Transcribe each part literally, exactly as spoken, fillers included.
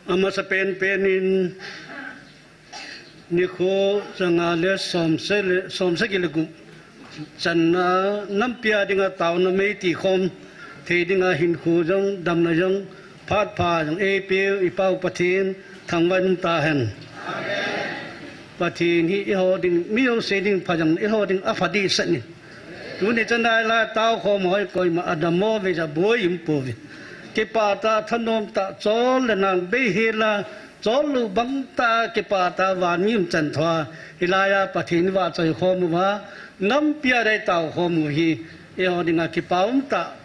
Amasa penpen in nikho sanga le somse le, somsagi le gup channa nampi a dinga taona meiti khom thei dinga hinkho jong damna jong phat pha jong eipeu i Pau Pathen thangvah in um tahen. Pathen hi eiho ding, mi jouse ding pha jong eiho ding apha dehset in. Tuni chan a lai tao khom hoi koima adammo ve ja boi um pouve. Kipah tah, thanom tah, chol le nang bei hel a, chol lou bang tah, kipah tah, van mi umchan thua, hilai a Pathen i vahchoi khom uva, nampi a dei tao khom u hi, eiho dinga kipa um tah,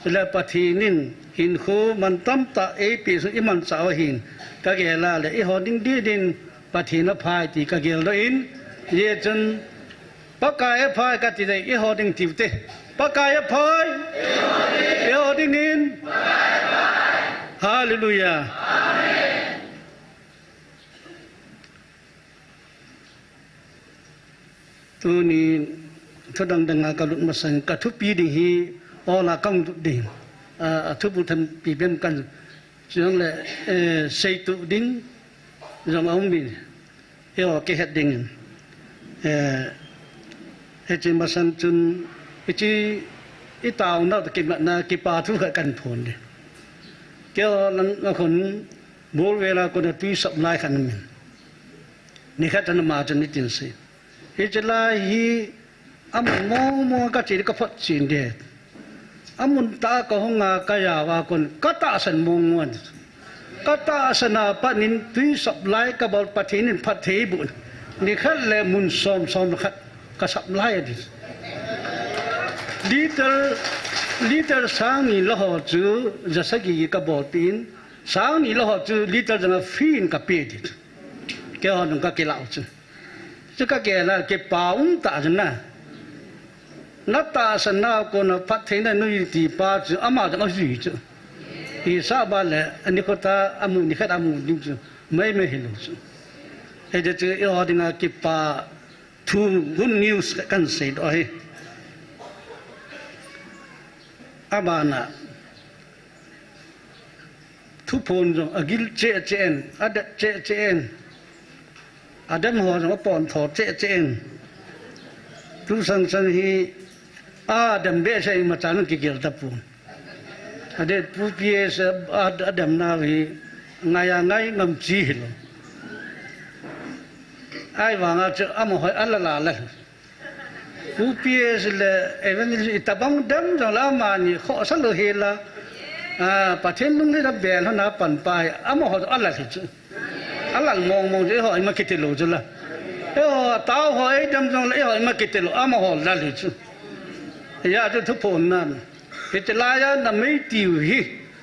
chule Pathen in hinkho mantam tah eipeh sung i manchah u ahin, ka gel a le, eiho ding ding din Pathen aphai ti ka geldoh in, hijeh chun, Pakai aphai kati dei, eiho ding tiu te. Pakai aphai. Eiho dingin. Hallelujah. Tuni thu dang dang a ka lut masang ka thupi ding hi ola kang lut ding. A, a thupi thampi bem kan Chule, eh, seituh ding jong aum in, eiho kihet dingin, eh, hiche masang chun, hiche i taona toh kimatna kipa thu khat kan phon ding. Keiho lang a khun bul vela kona tui sap lai khat aum in. Nikhat ana ma chun hitin asei. Hiche lai hi amun mong mong ka che ding ka photchen ding. Amun tah a ka hung a ka jao a kon ka tahsan mong mong. Ka tahsan a pat in tui sap lai ka bol Pathen in phatthei boh. Nikhat le mun som som khat ka sap lai ding. Liter, liter sang ni le ho chu ja sagi ka bolpeh in, sang ni le ho chu liter ja nga free in ka pe ding. Keiho nung ka kilah u chu. Chu ka gel a kipa um tah chu na. Na tahsan nau kona phatthei na nei ti pa chu ama jong ajui chu. Hisah ba le ani kho ta amu nikhat amu ding chu. Mai mai hilou chu. Hijeh chun eiho dinga kipa thu good news kan seidoh ahi. Abana Thuphon jong agil cheh cheh in, adet cheh cheh in, adem ho jong apontho cheh cheh in. Tu sang sang hi adem behseh in imacha nung kigel tapon. Adet Pu P S a, adem nau hi ngai a ngai ngam chi hilou. Ahivanga chu amaho hi alal a lal. Pu P S le evangelist itobang dem jong le amani khohsa lou hel a, a, Pathen lungset a bel hon a pan pa hi amaho alal hi chu. Alal mong mong chu eiho ima kiti lou chu la. Eiho tao ho eidem jong le eiho ima kiti lou, amaho lal hi chu. Hijeh chun thuphon nan. Hiche lai a na mei tiu hi,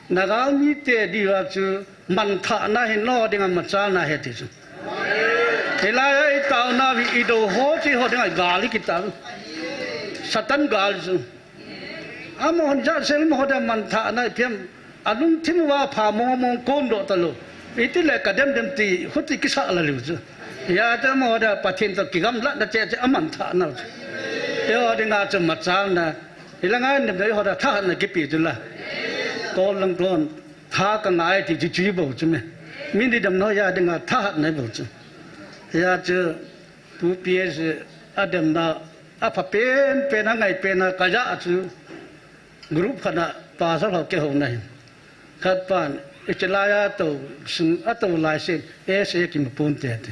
na galmi te diu a chu, Manthahna hi noding a machalna ahi ti chu. Hilai a i taona hi i dou ho chi ho ding a gal hi kita. Satan gal chu. Amahon jat sel mo ho ding manthahna i phiam. Alungthim uva pha mong mong kondoh talou. Iti le ka dem dem ti, huti kisa la lou chu. Hijeh a mo ho ding Pathen toh kigamlatna che che amanthahna chu. Eiho ding a chu machalna. Hilanga nem dei ho ding thahatna kipe chu la. Kol lang ton. Tha ka ngai ti chu chu bou chu me. Mi ni dam no ya ding a thahatna bou chu. Hijeh chu Pu P S ademna apha pen pen a ngai pen a ka ja chu group khat a pastor ho kihou na hin. Khat pan, hiche lai a tou sung a tou lai se, S A kimu ponte ti.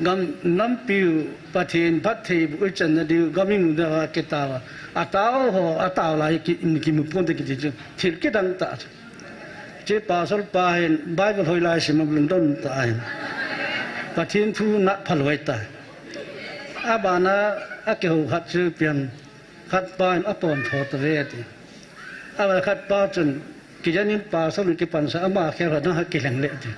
Gam nampiu Pathen phattheiboh ichanna diu gam imu diu a kitaova. Atao ho, atao lai ki, kimu ponte kiti chu. Thil kidang tah chu. Hiche pastor pa hin Bible hoilai sim a lungdon tah ahin. Pathen thu nat phalou tai. Abana akihou khat chu pian khat pa hin apontho tave ti. Aval khat pa chun, kijan in pastor in kipansa ama khel ho dang ha kileng le ti.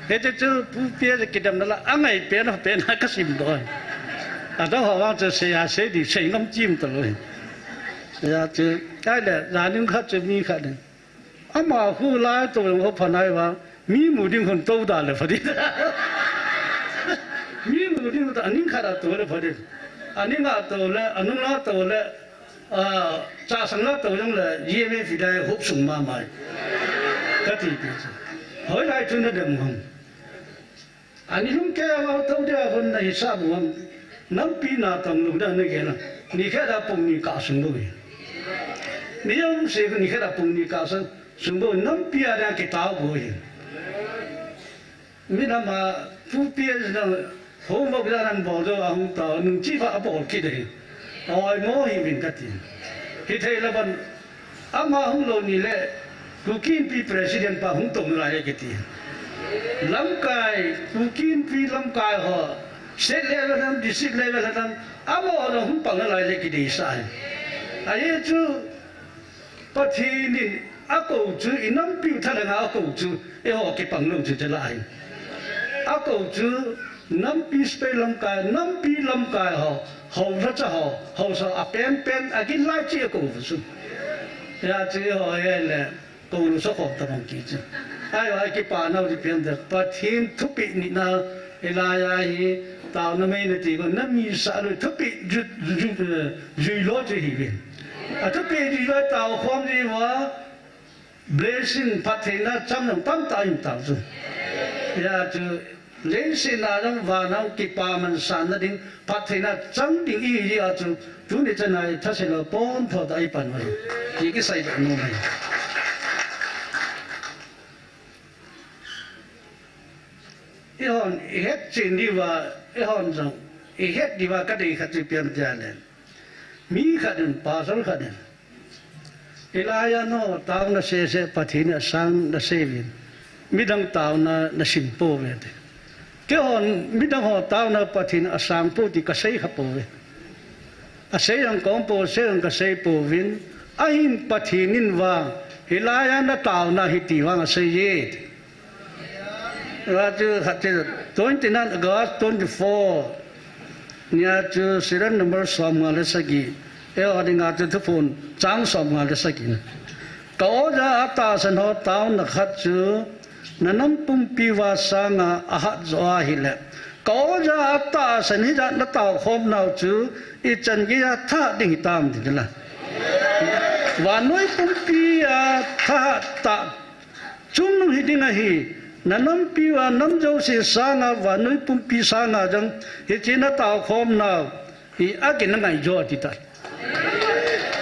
Hiche chu Pu P S kidemna la, angai pen a pen a kasim doh. Adang ho vang chu sei a sei di, sei ngam chim talou. Hijeh chu, ahile, jan ning khat chu mi khat in. Ama khu lai tou jong ho pha nai vang, mi mu ding khun tou da le pha ding. Mi mu ding ta aning khat a tou le pha ding. Aning a tou le, anung a tou le, A, chahsang la to jong le, G M F hi dai hop sung mama e. Kati pi chu. Hoilai chu nadem ham. Ani lum kei a thou dia hon nahisap u ham. Nampi natong lou dan nagel a. Nikhat a pung ni kah sung bou e. Ni jong se nikhat a pung ni kah sung, sung bou. Nampi a dia kitao bou e. Midang a, pu P S dang, homework dan an bol jo a hung tao, nung chi va a bol kit ahi. Oi mo hi vin kati. Hithei la ban, ama hung lou ni le, Kuki Inpi president pa hung tong lai kiti. Lamkai, Kuki Inpi lamkai ho, state level dan, district level dan, ama ho hung pang lai le kiti sa ahi. Ahi chu, Pathen in akou chu, i nampiu thalheng a akou chu, eiho kipang lou chu chalai. Akou chu, nampi space lamkai, nampi lamkai ho, haosa cha ho, haosa a penpen, a gin lai chi akou chu. Hijeh chun eiho hile, kou lou sa khom ta bang ki chu. Ahi, ahi kipa nau di pen de, Pathen thupeh nina, hilai a hi, taona mei nati ko, nami sa lou, thupeh ju, ju, ju, eh, jui lou chu hi vin. A thupeh jui lou tao khom ji uva, blessing phattheina chang jong tamtah in tao chu. Hijeh chun leiset a jong vana kipaman sanna ding phattheina chang ding ihi jeh a chu tuni chan a i thase lou pon tho ta i pan uve. Ti kisei doh nom ahi. Eihon, i het chen diuva, eihon jong, i het diuva ka dei khat chu ipi ham tia le. Mi khat in, pastor khat in. Hilai a nangho taona sese Pathen in asang nasei uvin. Midang taona nasim pouve ti. Keihon, midang ho taona Pathen in asang pou ti kasei kha pouve. Asei jong ka um pou, asei jong kasei pouvin. Ahin Pathen in vang, hilai a nataona hi ti vang asei e ti. Hijeh chun khat chu twenty-nine August twenty-four nia chu serial number som nga le sagi. Eiho dinga chu Thuphon chang som nga le sagi. Ka oja atahsan ho taona khat chu na nam pumpi uva sanga ahat jo ahile. Ka oja atahsan hijat natao khom nau chu ichan geiya thahat ding hitam ti la. Vannoi pumpi a thahat ta Chungnung hi ding ahi, na nampi uva nam jouse sanga, vannoi pumpi sanga jong, hiche natao khom nau hi agin angai jo ati tai.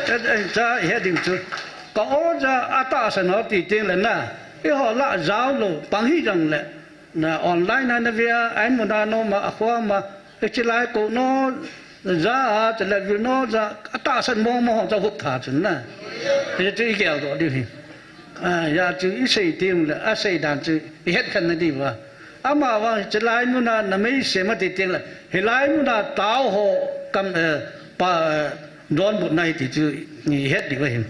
Eh, eh, cha, he ding chu. Ka oja atahsan ho ti teng le na, eiho la jao lou, pang hi jong le, na online a na ve a, a in mun a nom a, akho ma, Hiche lai kou no ja a, chule vil no ja, atahsan mong mong ho chu hup tha chun na. Hiche chu i gel doh diu hi. A, hijeh chun i sei teng le, asei dan chu i het khen na diu va. Ama vang hiche lai mun a na mei sem ati teng le, hilai mun a tao ho kam, eh, pa, eh, donbutna hi ti chu i het diu ahi.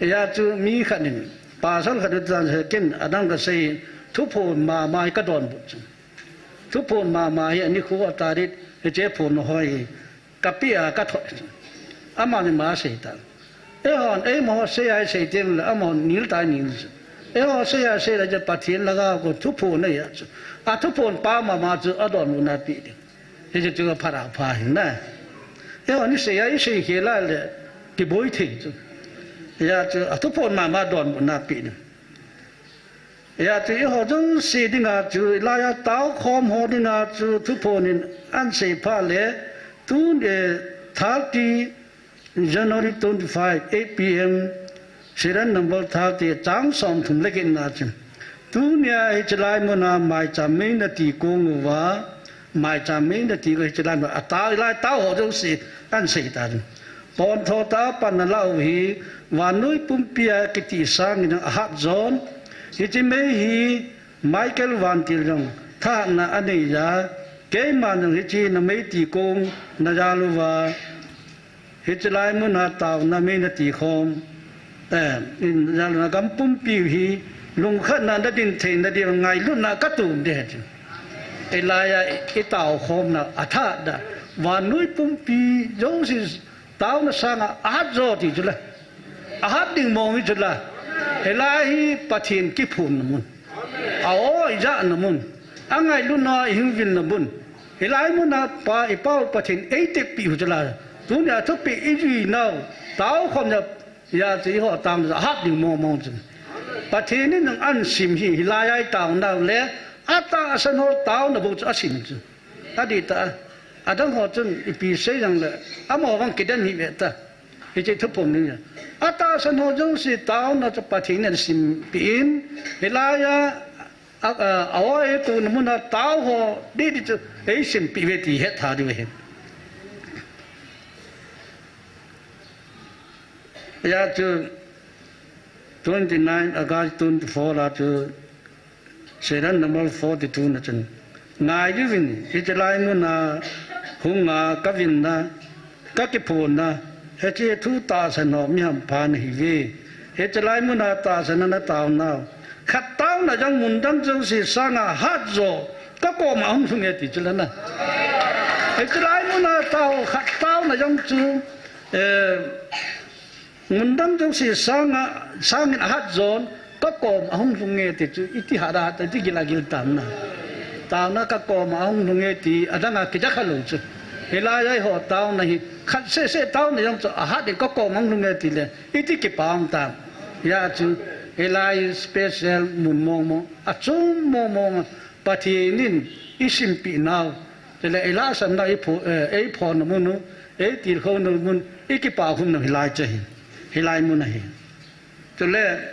Hijeh chun mi khat in, pasal khat in, ken adang ka sei, thuphon mama hi ka donbut chu. Thuphon mama hi ani khu a tarit, hiche phon ho hi, ka pi a ka thot. Amani ama sei ta. Eihon, eima ho sei a sei teng le, amahon nil ta nil. Eiho sei a sei le, Pathen langa kon thuphon nei a chu. A thuphon pa mama chu adonbutna pe ding. Hiche chu aphat a pha hi na. Eihon i sei a i sei khel a le, kiboi thei chu. Hijeh chun, a thuphon mama donbutna pe ding. Hijeh chun eiho jouse dinga chu, hilai a taokhom ho dinga chu, thuphon in ahin sei phat le, tun, eh, thirty January twenty-five, eight P M, serial number thirty, chang somthum le get na chu. Tunia hiche lai mun a maicham mei nati kong uva, maicham mei nati kong hiche lai mun a, atao, hilai tao ho jouse ahin sei ta chu. Pon tho tah a pan nalah u hi, vannoi pumpi a kiti sangin ahat jon. Hiche mei hi Michael Vantil jong thahatna anei a, keiman jong hiche na mei ti kong najal uva, hiche lai mun a taona mei nati khom, eh, in jal na gam pumpi hi lungkhatna nadin theina ding ngailutna katum ding ahi. Hilai a i taokhomna athat da. Vannoi pumpi jouse Taona sanga ahat jo ti chu la. Ahat ding mong hi chu la. Hilai hi Pathen kiphonna mun. A-o ijahna mun. Angailutna ihung vilna mun. Hilai mun a Pa, i Pa u Pathen eitepeh u chu la. Tunia thupeh ijui nau, tao khom na, ya chu iho tang ja hat ding mong mong chun. Pathen in nang an sim hi, hilai ai tao nau le, atahsan ho tao na bou chu asim chu. Adih ta, adang ho chun ipi sei jong le, amaho vang kidem hi ve ta. Hiche thuphon ni ya. Atahsan ho jong si tao na chu Pathen in sim pi in, hilai a, a, a, a, oi tu na mun a tao ho, di di chu, ei sim pi ve ti het tha di ve hen. Ya chu twenty nine August twenty four la chu serial number forty two na chun. Ngaiuvin, hiche lai mun a hung a ka vin na, ka kiphon na, hiche thu tahsan ho mi hampha na hi ve. Hiche lai mun a tahsan na na tao nau. Khat tao na jong mun dang jong si sang a hat jo, ka kom a hung lhung e ti chu la na. Hiche lai mun a tao khat tao na jong chu, eh, mun dang jong si sang a, sang in a hat jon, ka kom a hung lhung e ti chu, iti hat a hat, iti gil a gil tam na. Tao na ka kom a hung lhung e ti, adang a kija kha lou chu. Hilai ai ho tao na hi, khat seh seh tao na jong chu, a hat in ka kom a hung lhung e ti le, iti kipa hung tam. Ya chu, hilai special mun mong mong, achom mong mong, Pathen in i sim pi nau. Chule i lahsan nau, i pho, eh, ei phon na mun u, ei tilkhou na mun, i kipa khum na hilai che hi. Hilai mun a hi. Chule,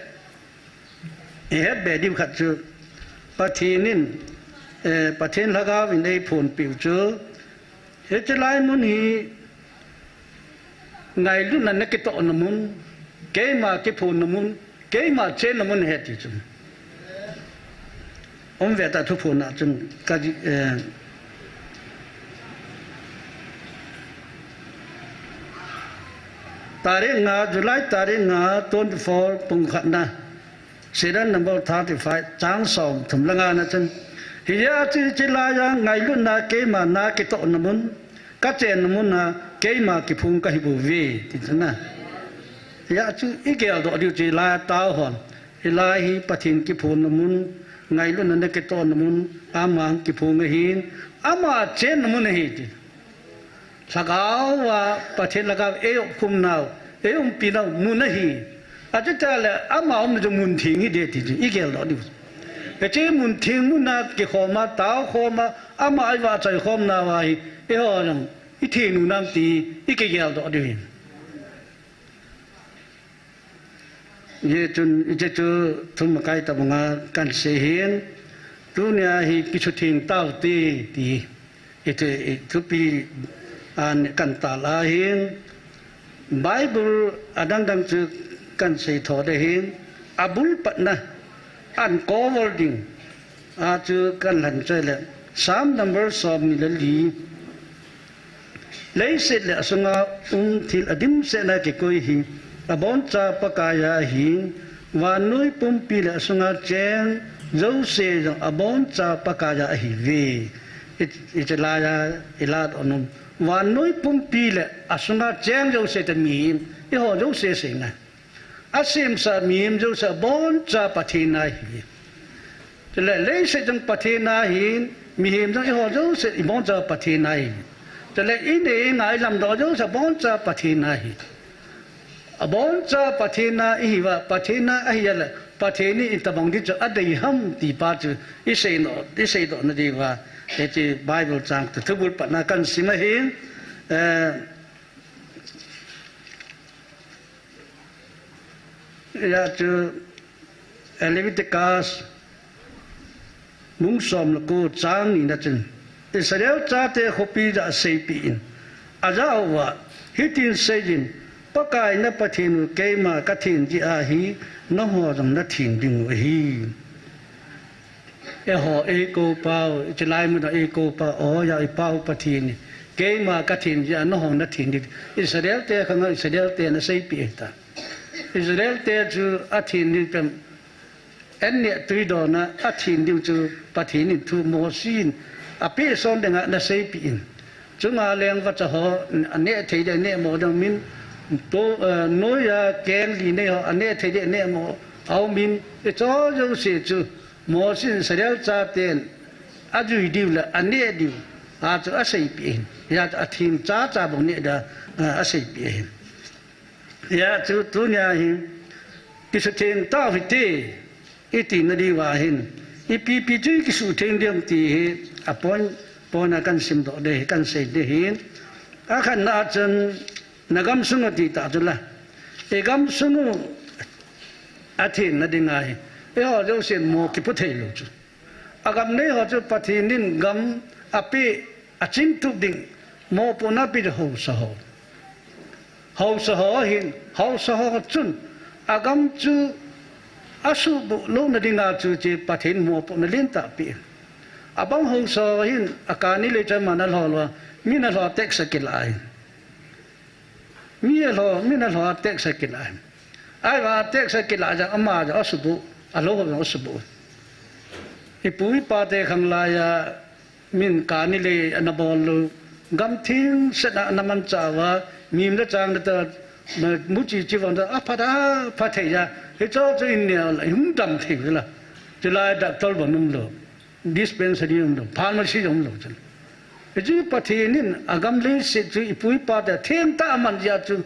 i het be diu khat chu, Pathen in, eh, Pathen Lhagao in ei phon piu chu, hiche lai mun hi, ngailutna na kitoh na mun, keima kiphon na mun, keima chen na mun he ti chu. Um ve ta thuphon a chun ka ji, eh, tarik nga, July tarik nga, twenty four pung khat na. Serial number thirty five, chang som thum le nga na chun. Hijeh a chu hiche lai a ngailutna keima na kitoh na mun, ka chen na mun a keima kiphong ka hi bou ve, ti chu na. Hijeh a chu i geldoh diu chu hilai a tao hon. Hilai hi Pathen kiphon na mun, ngailutna na kitoh na mun, ama kiphong ahin, ama chen na mun ahi ti. Lhagao a, Pathen Lhagao ei umkhum nau, ei umpi nau mun ahi. Achuti le ama umna chu mun theng hi de ti chu i geldoh diu. Hiche mun theng mun a kikhom a, tao khom a, ama i vahchoi khom nau ahi. Eiho jong i theng u nam ti i kigeldoh diu hin. Hichun, hiche chu thumakai tabanga kan sei hin, tunia hi kisutheng tau te, ti, hiche, hi thupi an kan tal a hin, Bible adang dang chu kan sei tho de hin, abul patna, an cover ding, a chu kan lan choi le, Psalm number som ni le li, Leiset le asunga um thil adimset na kikoi hi, aboncha Pakai a ahin, vannoi pumpi le asunga cheng jouse jong aboncha Pakai a ahiuve. I, hiche lai a, i ladoh nom. Vannoi pumpi le asunga cheng jouse te mihem, eiho jouse seina. Asemsa mihem jouse aboncha Pathen a ahi. Chule leiset jong Pathen a ahin, mihem jong eiho jouse iboncha Pathen a ahi. Chule inei ingai lamdoh jouse aboncha Pathen a ahi. Aboncha Pathen a ihiuva, Pathen a ahi a le, Pathen in itobang ding chu adei ham ti pa chu i seidoh, i seidoh na diuva. Hiche Bible chang chu thubul patna kan sim ahin, eh, Hijeh chun Leviticus bung som le ko chang ni na chun, Israel chate khopi jah a seipeh in, ajah uva, hitin seiyin, Pakai na Pathen u keima kathen jeh ahi, nangho jong nathen dingu ahi. Eiho, eikou pau, hiche lai mun a eikou pau, o, ya i pau Pathen in, keima kathen jeh a nangho nathen ding. Israel te khang a, Israel te na seipeh ta. Israel te chu athen ding pen, an neh tui don a, athen ding chu Pathen in thu Mosi in apeh son ding a na seipeh in. Chunga leng vacha ho, aneh thei ding, aneh mo ding min, to, eh, noi a keng li nei ho, aneh thei ding, aneh mo, aum in, hicho jouse chu, Mosi in Israel chaten, ajui diu le, aneh diu, a chu aseipeh in, hijeh chun athen chacha bou neh ding, a, aseipeh ahi. Hijeh chun tunia hi, kisutheng tau hite, iti nadiuva hin, ipi ipi chu kisutheng ding ham ti hi, apoint, point a kahin simdoh ding, kahin sei ding ahi. Akhatna a chun, nagamsung u ti tah chu la. Igamsung u athenna dinga hi, eiho jousen mo kipu thei lou chu. Agam nei ho chu Pathen in gam apeh, achingtup ding, mopohna apeh chu haosa ho. Haosa ho ahin, haosa ho chun, agam chu asuhboh louna dinga chu hiche Pathen mopohna lentah apeh. Abang haosa ho hin, akani le chun ama ana lho lou a, min alho a tax akilah ahi. Mi alho, min alho a tax akilah ahi. Ahivang a tax akilah jeh a ama jong asuhboh, alou ho jong asuhboh. Ipu ipa te khanglai a, min kani le ana bol lou, gam thengsetna ana manchah uva, mihem le chang le ta, muchi chi von ta, aphat a, phat thei a, hicho chu in neo la, ihung dam thei uvin la. Chulai doctor bon umlou, dispensary umlou, pharmacy umlou chu. Hichu Pathen in agam leiset chu ipu ipa te thengtah aman jeh a chu,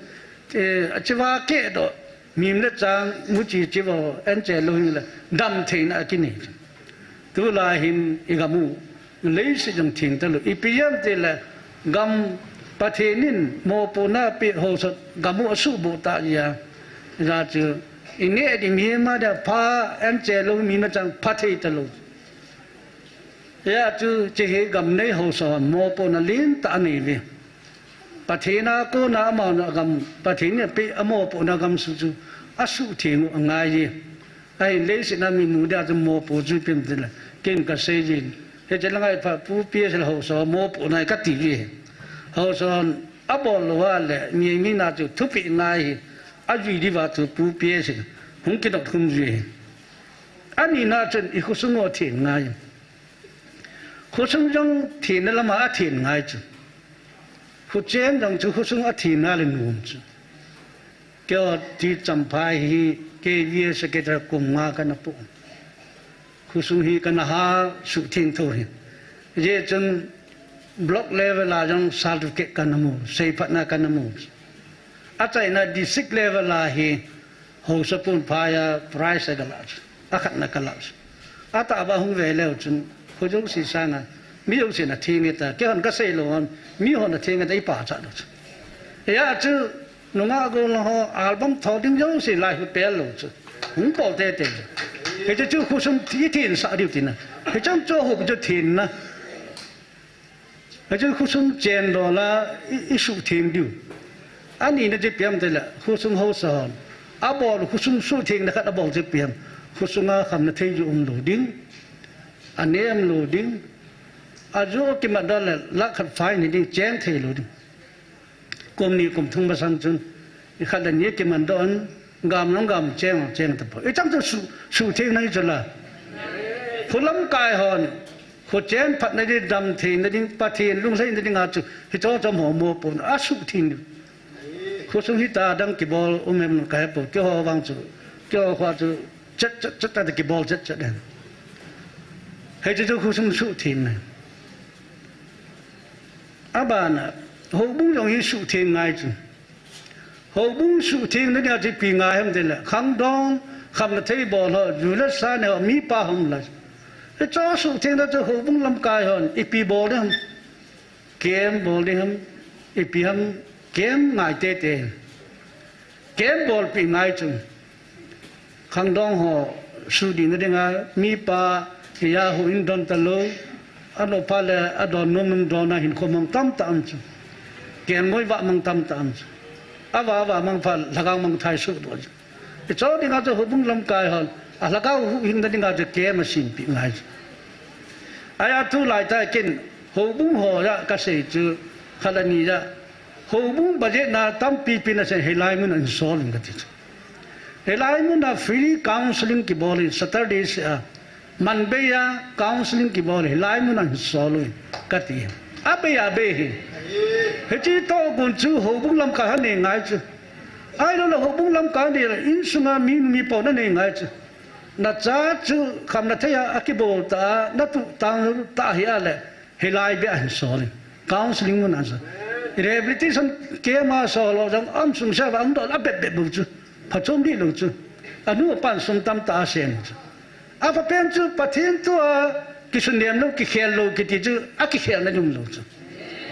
eh, achiva kehdoh, mihem le chang, muchi chi vo, anche lou hin la, dam theina akinei chu. Tulai hin igam u, leiset jong theng talou. Ipi ham itile, gam Pathen in mopohna apeh haosa gam u asuhboh tah jeh a. Hijeh chun, ineh ding mihem a dia pha, anche lou mihem a chang pha thei talou. Hijeh chun, hiche hi gam nei haosa hon mopohna lentah anei uve. Pathen a kona amahon agam, Pathen in apeh amopohna gamsung chu asuhtheng u angai e. Ahin leiset a mi mu dia chu mopo chu ipi ham itile, ken kasei jin. Hiche la ngai phat Pu P S le haosa mopohna ahi kati uve. Haosa hon abol lou a le, mi, mi na chu thupeh ngai hi, ajui diuva chu Pu P S in hung kinop khum ji ahi. Anina chun ikhosung u athen ngai. Khosung jong thenna lama athen ngai chu. Khochen jong chu khosung athenna le nom chu. Keiho T. Champhai hi K V A secretary kum nga kana pu. Khosung hi kana ha suhtheng tho hi. Hijeh chun block level a jong certificate kana mu, seiphatna kana mu. Achaina district level a hi haosa pon phai a prize a kalah chu. Akhatna kalah chu. Atahbeh hung ve leu chun, kho jouse sanga, mi jousen atheng e ta, keihon kasei lou ham, mihon atheng e ta, ipachat lou chu. Hijeh chun, nungah gollhang ho, album tho ding jouse lai hu pel lou chu. Hung bol tete chu. Hiche chu khosung ithensah diu tina. Hiche chu ho chu thenna. Hiche khosung chen dola i, isuhtheng diu. Anina chu ipi ham itile, khosung haosa hon abol, khosung suhthengna khat abol chu ipi ham. Khosunga khamna thei chu umlou ding. Anem lou ding. Ajo kimat doh le lakh khat fine hi ding, cheng thei lou ding. Kum ni kum thum masang chun, ikhat le ni kiman doh in, gam long gam cheng, cheng tapoi. Ichang chu su, suhthengna hi chu la. Kho lamkai hon, kho chen phatna ding, dam theina ding, Pathen lunglhaina dinga chu, hicho chom ho mopohna, asuhtheng. Khosung hita dang kibol um em kahe poi, keiho vang chu, keiho kho chu, chet, chet, chet, ta kibol chet, chet den. Hiche chu khosung suhthengna. Abana, houbung jong hi suhtheng ngai chu. Houbung suhthengna dinga chu ipi ngai ham itile, khangdong, khamna thei bol ho, ju le sa ne ho, mipa hom la. Hicho suhthengna chu houbung lamkai hon, ipi bol ding ham. Camp bol ding ham, ipi ham, camp ngai tete. Camp bolpeh ngai chu. Khangdong ho sudihna dinga, mipa, iya hu in don talou, anopha le adon nom nom dona hinkho mang tamtah um chu. Kelngoi vah mang tamtah um chu. Avah, avah mang phat lhagao mang thai sudoh chu. Hicho dinga chu houbung lamkai hon, alhagao huhhingna dinga chu camp asempeh ngai chu. Ahi a tulai tah ken, houbung ho a kasei chu, khat le ni a, houbung budget na tampi pi na se hilai mun a hin sol in kati chu. Hilai mun a free counseling kibol in Saturday seh a, Manbei a counseling kibol in hilai mun a hin sol in kati. Abei abei hi. Hiche toh gon chu houbung lamkai hon nei ngai chu. Ahilou le houbung lamkai nei le insunga mi nu mi pa hon nei ngai chu. Nacha chu khamna thei a, akibol ta, natuh tang ta hi a le, hilai beh a hin sol in. Counseling mun a hin sol. Rehabilitation camp a solo jong am sum se va am dol a bep bep bu chu. Phachom di lo chu. Anu pan sum tam ta a sem chu. A pha pen chu Pathen thua kisuniam lo, kikhel lo kiti chu a kikhel na jum lo chu.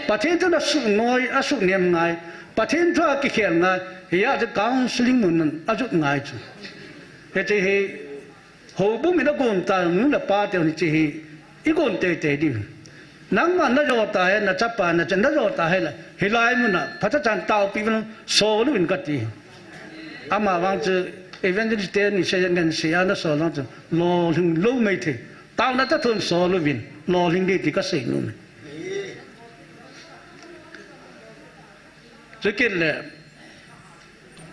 Pathen thua su noi, a su niam ngai. Pathen thua kikhel ngai. Hia chu counseling mun a jut ngai chu. He che he Houbung in a gon ta, nu le pa te ni chi hi, i gon teitei ding. Nangma na jo ta he, na chapa na chen na jo ta he la, hilai mun a, phatechan taopi vin, solu in kati. Ama vang chu, evangelist te ni se ngen se a na sol vang chu, lolhing lo mai thei. Taona ta thun solu vin, lolhing di ti ka sei nu me. Chukit le,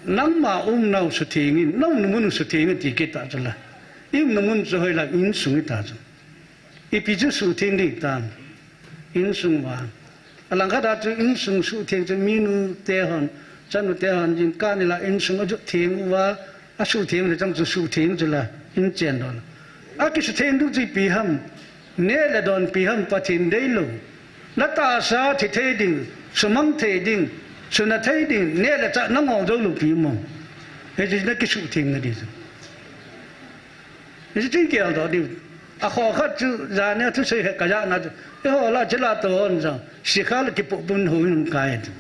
nangma umnau suthengin, na umna mun suthengin ti kit ta chu la. I umna mun chu hoila insung i ta chu. Ipi chu sutheng ding ta. Insung va. Alang khat a chu insung sutheng chu minu te hon, chanu te hon, jingkah ni la insung a chu theng uva, a sutheng le chang chu sutheng chu la, in chen don. A kisutheng du chu ipi ham, neh le don ipi ham Pathen dei lo. Na tahsa thi thei ding, sumang thei ding, suna thei ding, neh le chah na ngol jou lo pi mo. He ji na kisutheng na di chu. He ji tin kial do di. A kho khat chu, ja ne thu sei he ka ja na chu. E ho la chila to hon jang. Sikha le kipu pun ho in kai chu.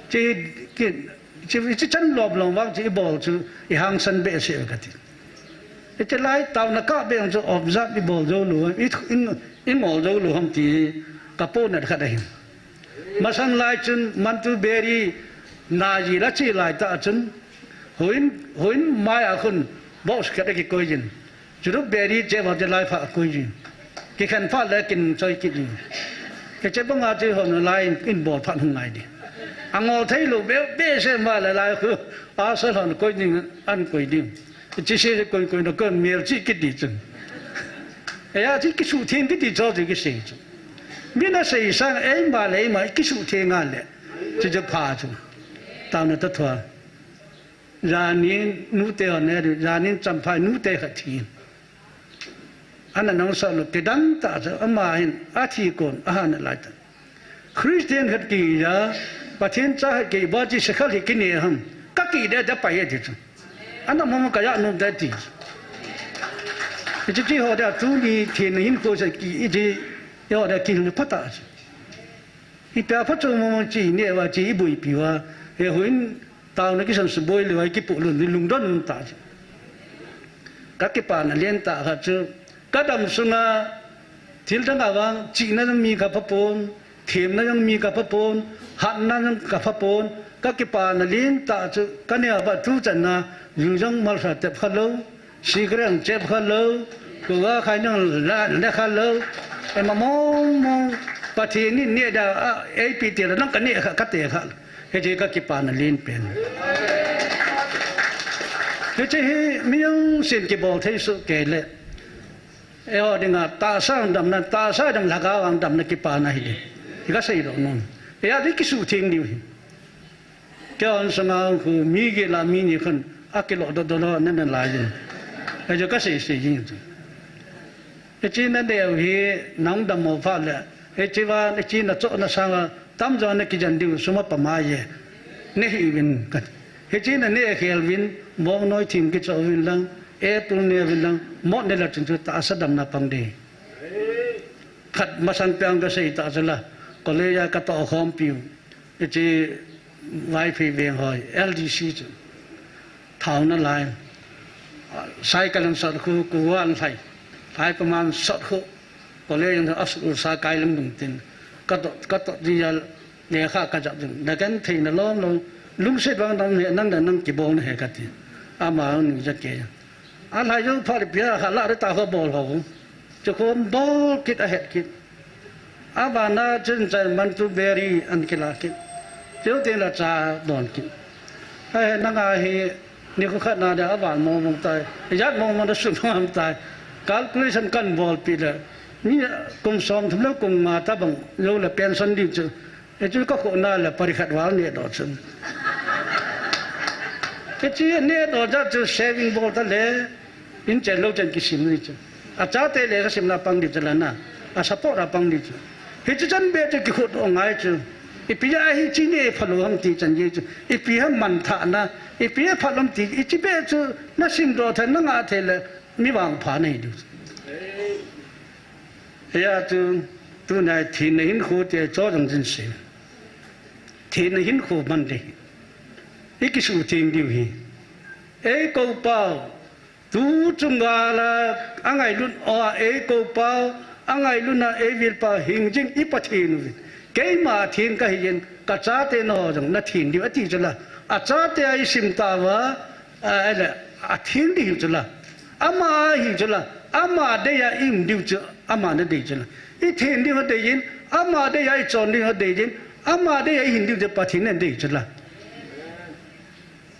Chi ki, chi, chi chan lop long vang chi i bol chu, i hangsan behseh ka ti. Hiche lai taona kah beh chu observe i bol jou lou, i, i, i ngol jou lou ham ti ka pohnat khat ahi. Masang lai chun Mantu Beri na ji la chi lai tah chun, hoin, hoin mai a khun box khat a kikoi jin. Churup Beri che va te lai pha koi jin. Kikhen pha le kin choi kit jin. Hiche banga che hon lai in, in bol phat hung ngai di. A ngol thei lou be, behseh ma le lai khu, a sa hon koi ding, an koi ding. Chi se koi koi na kon mel chi kiti chun. Eia chi kisutheng kiti cho chi kisei chu. Mi na sei sang eima le eima kisutheng a le. Chi chu pha chu. Taona ta thua. Janin nute hon ne, janin Champhai nute khat thi. Ana nang sa lo kidang ta chu ama hin a thi kon a han lai ta. Christian khat ki ya, Pathen cha khat ki ba chi se khat hi kine ham. Ka ki de de pai e ti chu. Ana mo mo ka ya nom de ti. Ti ti ho de tu ni thi ni hin ko se ki i ti. Yo de ki ni pa ta chu. I pia pha chu mo mo chi ne wa chi i bui pi wa. He huin taona kisan su boi le wa i ki pu lun ni lungdon nun ta chu. Ka kipana len ta kha chu. Ka dam sunga thil dang a vang, chihna jong mi ka pha pon, themna jong mi ka pha pon, hatna jong ka pha pon, ka kipana len ta chu, ka neo va tu channa, ju jong malsa tep kha lou, sikre jong chep kha lou, kuva khai jong la, le kha lou, ema mong mong, Pathen in neh da, a, eipi ti la, nang ka neh kha, ka te kha, hiche ka kipana len pen. Hiche hi, mi jong sin kibol thei su kei le. Eiho dinga tahsa damna, tahsa dam lhagao vang damna kipana hi. Hi ka sei lou nom. Eia di kisutheng diu hi. Kei hon sanga khu mi gel a mi ni khun a kilo do do lo na na lai jin. Eiho ka sei sei jin chu. Hiche na neo hi nang dam mo pha le. Hiche va, hiche na cho na sanga tamjo na kijan diu suma pa ma ye. Ne hi vin ka. Hiche na ne khel vin, bong noi thim kicho vin lang. Apple ne vin lang, mot ne la chun chu tahsa damna pang di. Khat masang piang ka sei ta chu la, college a ka to khom piu. Hiche Vaiphei veng hoi, L D C chu. Thaona lai. Cycle an sot khu, kuan lai. Lai pa man sot khu. College a school sa kai lung dung tin. Ka to, ka to di ya lekha ka jap jing. Na kan thei na lom lom. Lungset vang dam he nang na nang kibol na he ka ti. Ama ang nu ja ke. A lai jong pha le pia ha la re ta ho bol ho. Chu khom bol kit a het kit. A vana chun chai man tu beri an kila kit. Chu tin la cha don kit. A he nang a he Ni khu khat na dia a van mong mong tai. Ijat mong mong da sum ham tai. Calculation kan bol pi le. Ni kum som thum le kum nga ta bang lo le pension ding chu. E chu ka khu na le pari khat val ne do chun. E chu ne do ja chu saving bol ta le. In chen lo chen kisim ni chu. A chate le ka simna pang di chu la na. A support a pang di chu. Hichu chan be chu kikhut o ngai chu. Ipi a hiche ni phalou ham ti chan ji chu. Ipi ham manthahna, ipi phalou ham ti, hiche beh chu, na simdoh thei, na ngah thei le, mi vangpha nahi diu. Hia chu, tunia thenna hinkho ti chu jong jin se. Thenna hinkho man ding. I kisuhtheng diu hi. Ei kou pau, tu chunga la, angailut a, ei kou pau, angailutna, ei vil pau, hing jing i Pathen uvin. Keima theng kahi jin, ka chate nangho jong nathen diu, ati chu la. A chate a i sim tauva, a, a le, athen ding hi chu la. Ama hi chu la. Ama dei a i um diu chu, ama nadei chu la. I then diu adei jin, ama dei a i chon diu adei jin, ama dei a i hin diu chu Pathen nadei chu la.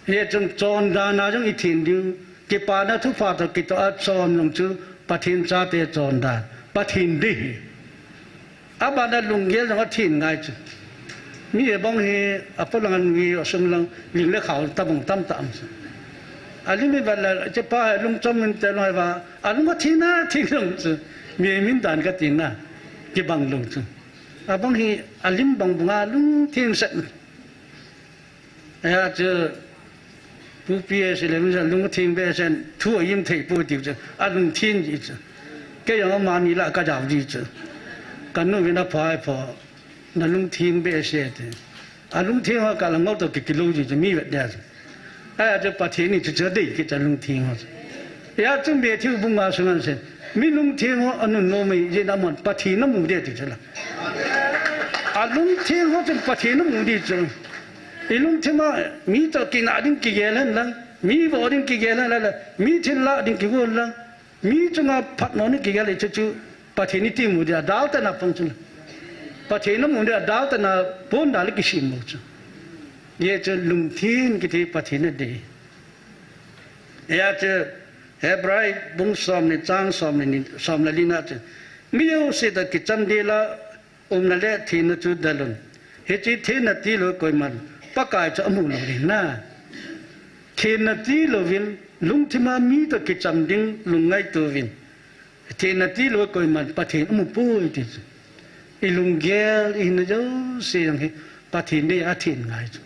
Hichun chondan a jong i then diu, kipana thupha toh kitoh a chon jong chu Pathen chate chondan, Pathen dei hi. Abana lunggel jong athen ngai chu. Mi abang hi, apolang anui asung lang, ling le khao tabang tamtah um chu. Alim i vat le, chepa hi lungchom inte loi va, alung athen a then jong chu. Mi min dan kati na, kibang lou chu. Abang hi, alim bang banga lungthen set. Hia chu, pu P S le mi sa lungthim behseh, thu a im thei poi tiu chu, alungthim ji chu. Kei jong amani la ka jao ji chu. Ka nu vin apha pha, na lungthim behseh te. Alungthim ho kah la ngol toh ki kilou ji chu, mi vet dia chu. Hia chu Pathen in chu chu dei kit chu alungthim ho chu. Hia chu Matthew bung nga sunga asei. Mi lungthim ho anun nom e, jeh a aman Pathen amu ding ti chu la. Alungthim ho chun Pathen amu ding chu. I lungthim a mi toh kinah ding kigel hen lang, mi vo ding kigel hen lang, mi thil lah ding kigel lang, mi chunga phatmo ding kigel chu chu Pathen iti mu ding a daltah na pang chu la. Pathen amu ding a daltah na pon dal kisem mo chu. Hia chu lungthim kiti Pathen adei. Hia chu Hebrai bung som ni chang som ni, som le li na chu. Mi jouse toh kicham ding la umna le thenna chu dalun. Hiche thenna tilou koiman Pakai chu amu lou ding na. Thenna tilouvin lungthim a mi toh kicham ding lungngaito uvin. Thenna tilou koiman Pathen amu poi ti chu. I lunggel, i hinna jouse jong hi Pathen dei a then ngai chu.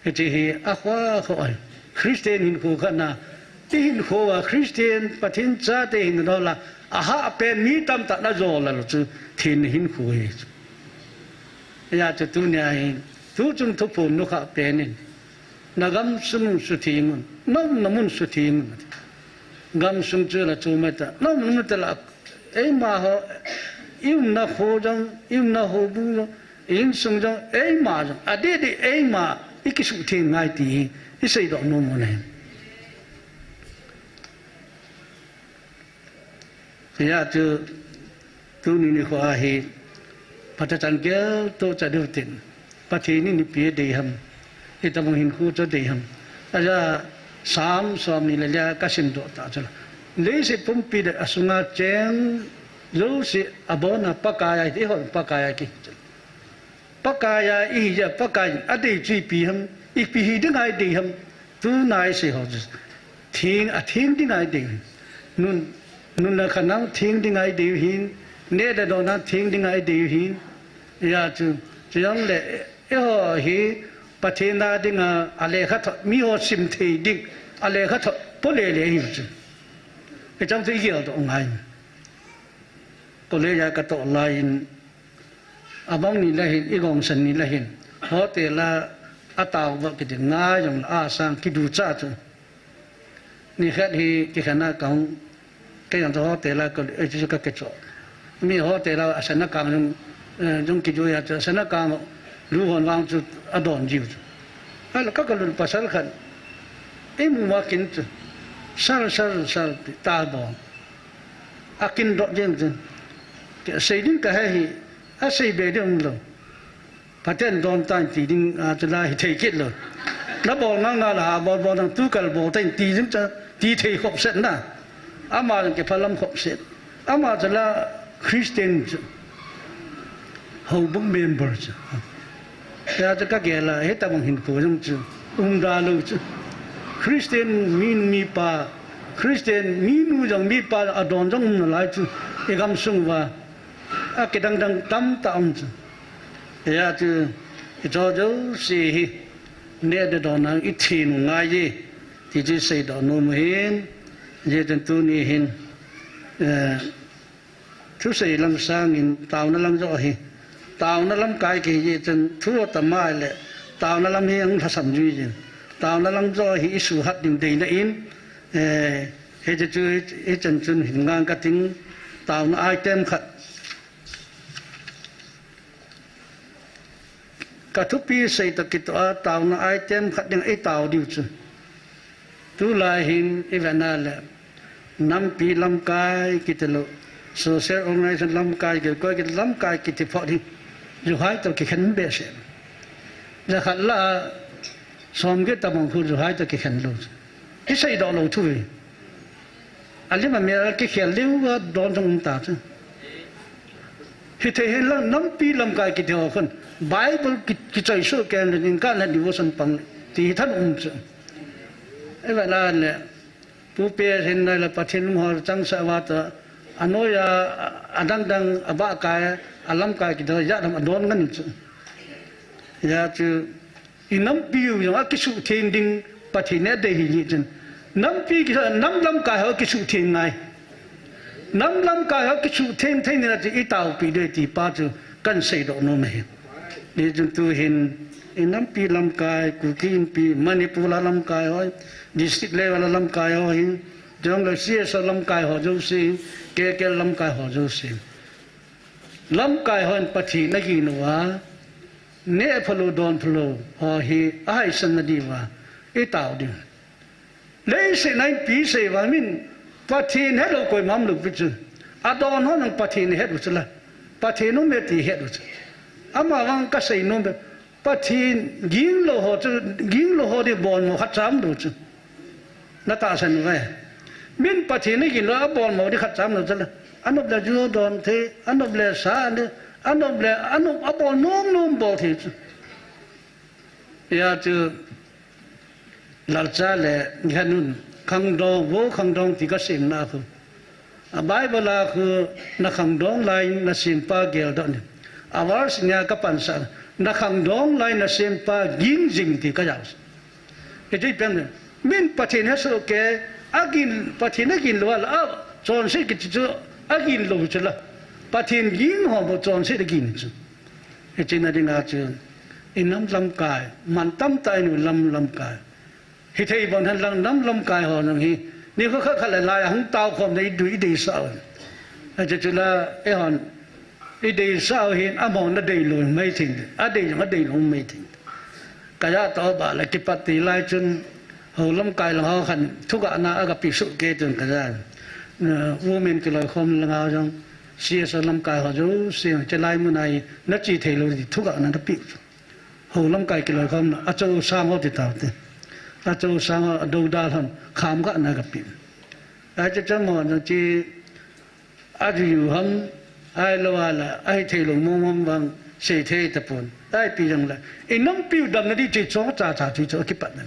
Hiche hi akhoh akhoh ahi. Christian hinkho khat na, i hinkho a Christian Pathen chate hinkho la, ahahpen mi tamtah na jol a lou chu, thenna hinkho hi chu. Hia chu tunia hi, tuchung thuphon nukhah pen in, na gamsung sutheng un, na umna mun sutheng un. Gamsung chu la chu mata, na umna mun ta la, eima ho, i umna kho jong, i umna houbung jong, insung jong, eima jong, adeh deh eima, i kisuhtheng ngai ti hi, i seidoh nom u ahi. Hia chu, tuni nikho a hi, phatechan geltoh cha diu tin, Pathen in ipi adei ham, itobang hinkho chu adei ham. Aja, Sam som ni le li a ka simdoh tah chu la. Leiset pumpi le asunga cheng jouse abon a Pakai ahi, eihon Pakai ahi. Pakai a ihi jeh a Pakai in adei chu ipi ham, ipi hi dinga idei ham, tuna isei ho chu. Theng, atheng dinga idei. Nun, nun le khanang theng dinga idei u ahin, neh le don a theng dinga idei u ahin. Hia chu, chujongle, eiho hi Pathen a dinga, alekhathot, mi ho sim thei ding, alekhathot, po lele ihiu chu. Hicheng chu igel doh ngai. College a katoh lai in, abang ni le hin, igongsan ni le hin, hotel a, atao va kiti nga jong la asang kiducha chu. Nikhat hi kikhen a kahung, kei jong chu hotel a ka, eh, chu ka kicho. Mi hotel a, asana kang jong, eh, jong kijo a chu, asana kang lu hon vang chu adon jiu chu. Ahile ka, kalut pasal khat, imu ma kin chu, sal, sal, sal, ti ta bong. Akin doh jeng jeng. Kei sei ding kahe hi, asei be ding umlou. Pathen don tan ti ding, a, chu la hithei kit lou. Na bol ngal ngal a, bol bol nang tu kal bol tan ti ding cha, ti thei khop set na. Ama jong kiphalam khop set. Ama chu la Christian chu. Houbung member chu. Hia chu ka gel a, hitabang hinkho jong chu, umda lou chu. Christian minu mipa, Christian minu jong mipa adon jong um nalai chu, i gamsung uva, akidang dang tamtah um chu. Hijeh chun, hiche jouse hi, neh le don a i theng u ngai e, ti chu seidoh nom u ahin, hijeh chun tuni hin, eh, thusei lam sangin taona lam joh hi, taona lamkai kihi jeh chun thu atama le, taona lam hi ahung lhasam jui jin, taona lam joh hi i suhat ding deina in, eh, hiche chu, hichan chun hin ngang kating, taona item khat. Ka thupi sei toh kitoh a taona item khat ding i tao diu chu. Tulai hin i vet na le, nampi lamkai kiti lou, social organization lamkai kiti, koi kiti lamkai kiti phot hi, ju hai toh kikhen behseh. Jakhat lah a, som get tabang khu ju hai toh kikhen lou chu. I seidoh lou thu ve. Alim amel kikhel leu a don jong um ta chu. Hithei hin lang nampi lamkai kiti ho khun, Bible ki, kichoi soh kei le, in ka na devotion pang ti hi than um chu. Ei va la le, pu pe hin na le Pathen lung ho changseh va ta, anoi a, adang dang, abah kai, alamkai kiti ho, ja dam adon ngan chu. Hijeh chun, i nampiu jong akisuhtheng ding Pathen in adei ahi jeh chun. Nampi kisa, nam lamkai ho kisuhtheng ngai. Nam lamkai ho kisuhtheng thei ding a chu i taopi diu ti pa chu kan seidoh nom ahi. Hijeh chun tu hin i nampi lamkai, Kuki Inpi, Manipur a lamkai ho, district level a lamkai ho hin, jong le C S O lamkai ho jouse, K K L lamkai ho jouse. Lamkai hon Pathen agin uva, neh phalou don phalou ho hi ahaisan na diuva, i tao diu. Leiset a inpi sei uva min Pathen helou koima umlou pi chu. Adon ho nang Pathen het u chu la. Pathen um e ti het u chu. Ama vang ka sei nom e. Pathen ginglou ho chu, ginglou ho di bolmo khat cha umlou chu. Na tahsan uve. Min Pathen agin lou a bolmo di khat cha umlou chu la. Anop le ju don thei, anop le sa le, anop le, anop abol nom nom bol thei chu. Hijeh chun Lalcha le Ngaihnun, khangdong, vo khangdong ti ka simna khu. A Bible a khu na khangdong lai na sempa geldoh in. A verse nia ka pansa, na khangdong lai na sempa ging jing ti ka jao. Hiche pen min Pathen hesoh kei, agin, Pathen agin lou a la, a, chonset kiti chu, agin lou chu la. Pathen ging ho bou chonset agin chu. Hiche na dinga chu, i nam lamkai, man tamtah in i nam lamkai. Hithei bon hen lang nam lamkai ho nang hi, nikho khat khat le lai a hung tao khom le i dui i deisah u. Hiche chu la, eihon, i deisah u hin, amahon adei lou mai thei, adei jong adei lou mai thei. Ka ja toh ba le kipat ti lai chun, hou lamkai lang ho khan, thugahna aga pe soh kei chun ka ja. Na, women kiloikhom lang ho jong, C S O lamkai ho jouse, hiche lai mun a hi, na che thei lou ti thugahna na pe u chu. Hou lamkai kiloikhomna, acho sang ho ti tao te. Acho sang ho, adou dal hon, kham gahna ka pe. Ache chang ho, na chi, aji u ham, ahilou a la, ahithei lou mong mong vang, sei thei tapon. Ahi pi jong la, i nampiu damna di chi cho cha cha chi cho kipat na.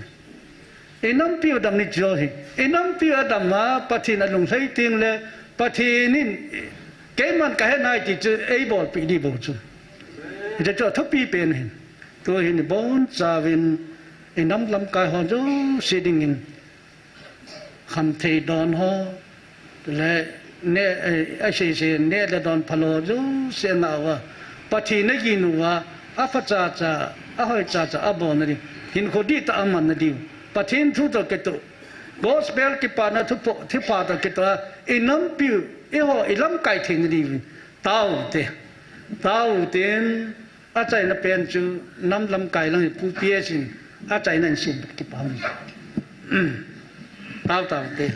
I nampiu dam ni chu hi. I nampiu adam a Pathen alung lhai teng le, Pathen in keiman ka he nai ti chu eibolpeh di bou chu. Hiche chu athupi pen ahi. Tu hin i bonchauvin i nam lamkai ho jouse dingin khamthei don ho, le, neh, eh, asei sei, neh le don phalou jouse na uva, Pathen agin uva, apha cha cha, ahoi cha cha, abolna ding, hinkho dihtah a manna diu, Pathen thu toh kitoh, gospel kipana thupha, thupha toh kitoh a, i nampiu, eiho, i lamkai theina diuvin, tao u te, tao u ten, achaina pen chu nam lamkai lang hi Pu P S in achaina in sem kipa um. Tao tao te.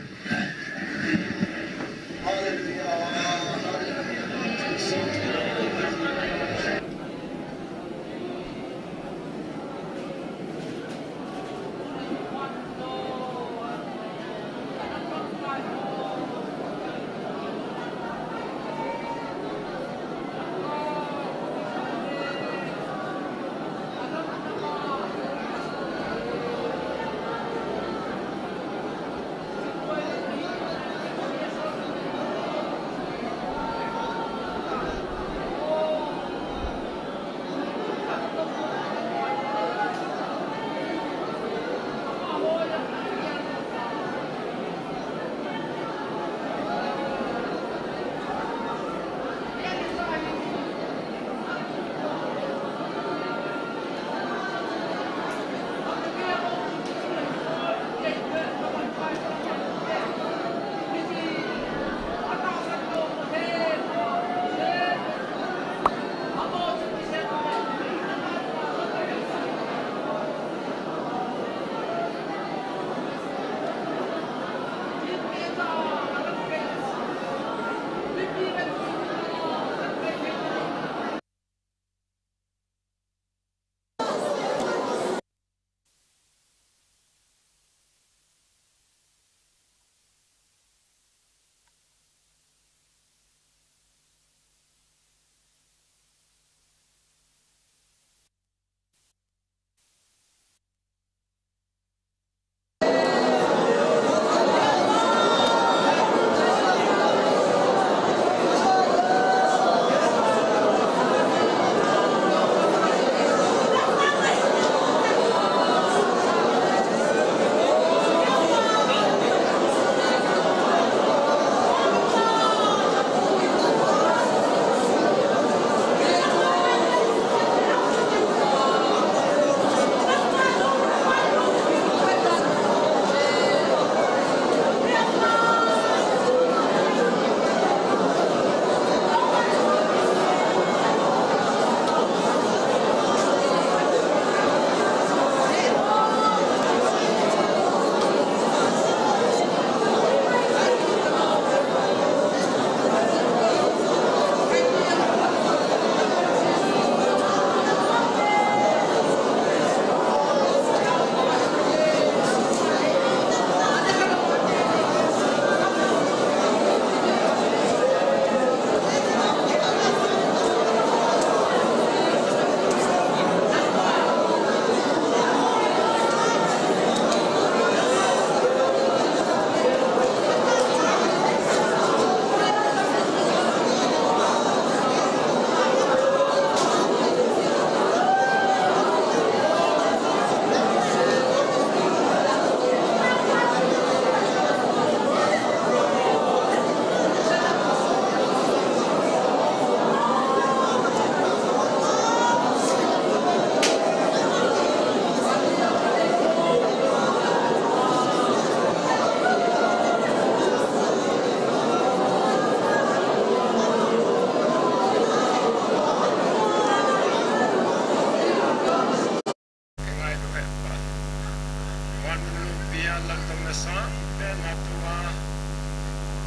Lungpi a laltona sangpen a tua,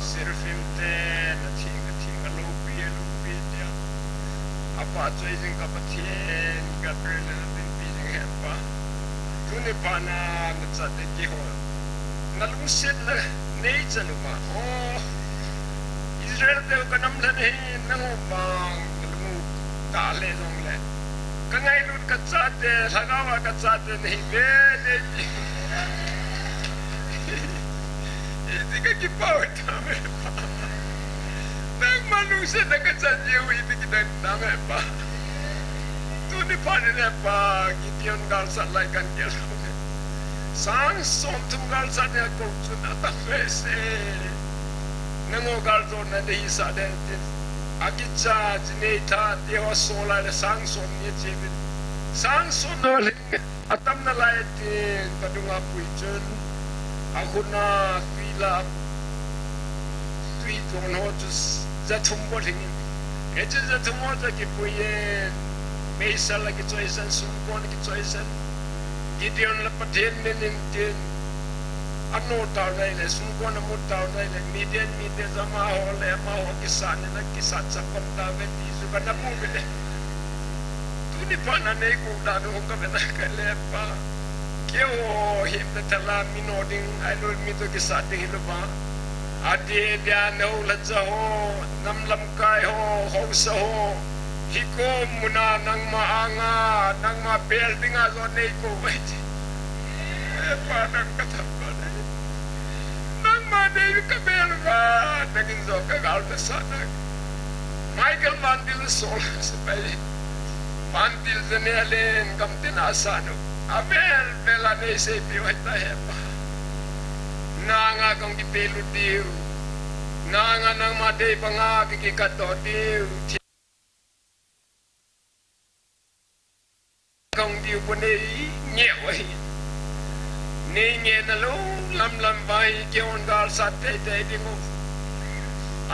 seraphim te na thing, na thing a lopi, a lopi te a, a pa choi jing ka Pathen, Gabriel na dinpi jing he Pa. Tuni phat na na chate keiho na lungsetna nei chan uva. Oh, Israel te ka nam lhen hi nangho vang na lung u tah le jongle, ka ngailut ka chate, lhagao a ka chate nahi ve le ti. Iti ka kipah tauve Pa. Nangma lungsetna ka chan jeh u iti kidang tauve Pa. Tuni phat in he Pa, Gideon galsat lai kan gel u. Sang somthum galsat nia kou chun atam behseh. Nangho galjona nahi sah den tin, akicha chinei tha teho asol lai le sang som ni che uvin. Sang som nalai atam nalai tin, kadung a pui chun, akhut na tui la, tui tuan ho chu jathum bol hing in. Hichu jathum ho chu akipui in, meisel akichoisan, sumkon akichoisan. Gideon le Pathen min in tin, ano tau nai le, sumkon amu tau nai le, Midian mite jama ho le, amaho kisa ni na kisa chapam tauve ti chu kana mu ve le. Tuni phat na nei kou dan u ka ve na ka le Pa. Keiho himna thala mi no ding, ailou mi to kisa ding hilou va. Ati dia no la cha ho, nam lamkai ho, haosa ho. Hikom mun a nangma anga, nangma bel dinga jo nei kou vai ti. He Pa nang ka thangvah nai. Nangma nei ka bel uva, nangin jo ka gal na sa nang. Michael Van Til sol sepai. Van Til General in gamtin a sa nu. Avel vel a nei seipi u ahi ta he Pa. Nanga kong kipelut diu. Nanga nangma dei banga kiki kato diu. Kong diu bu nei ngeh u ahi. Nei ngehna lou lam lam vai keihon galsat teitei ding u.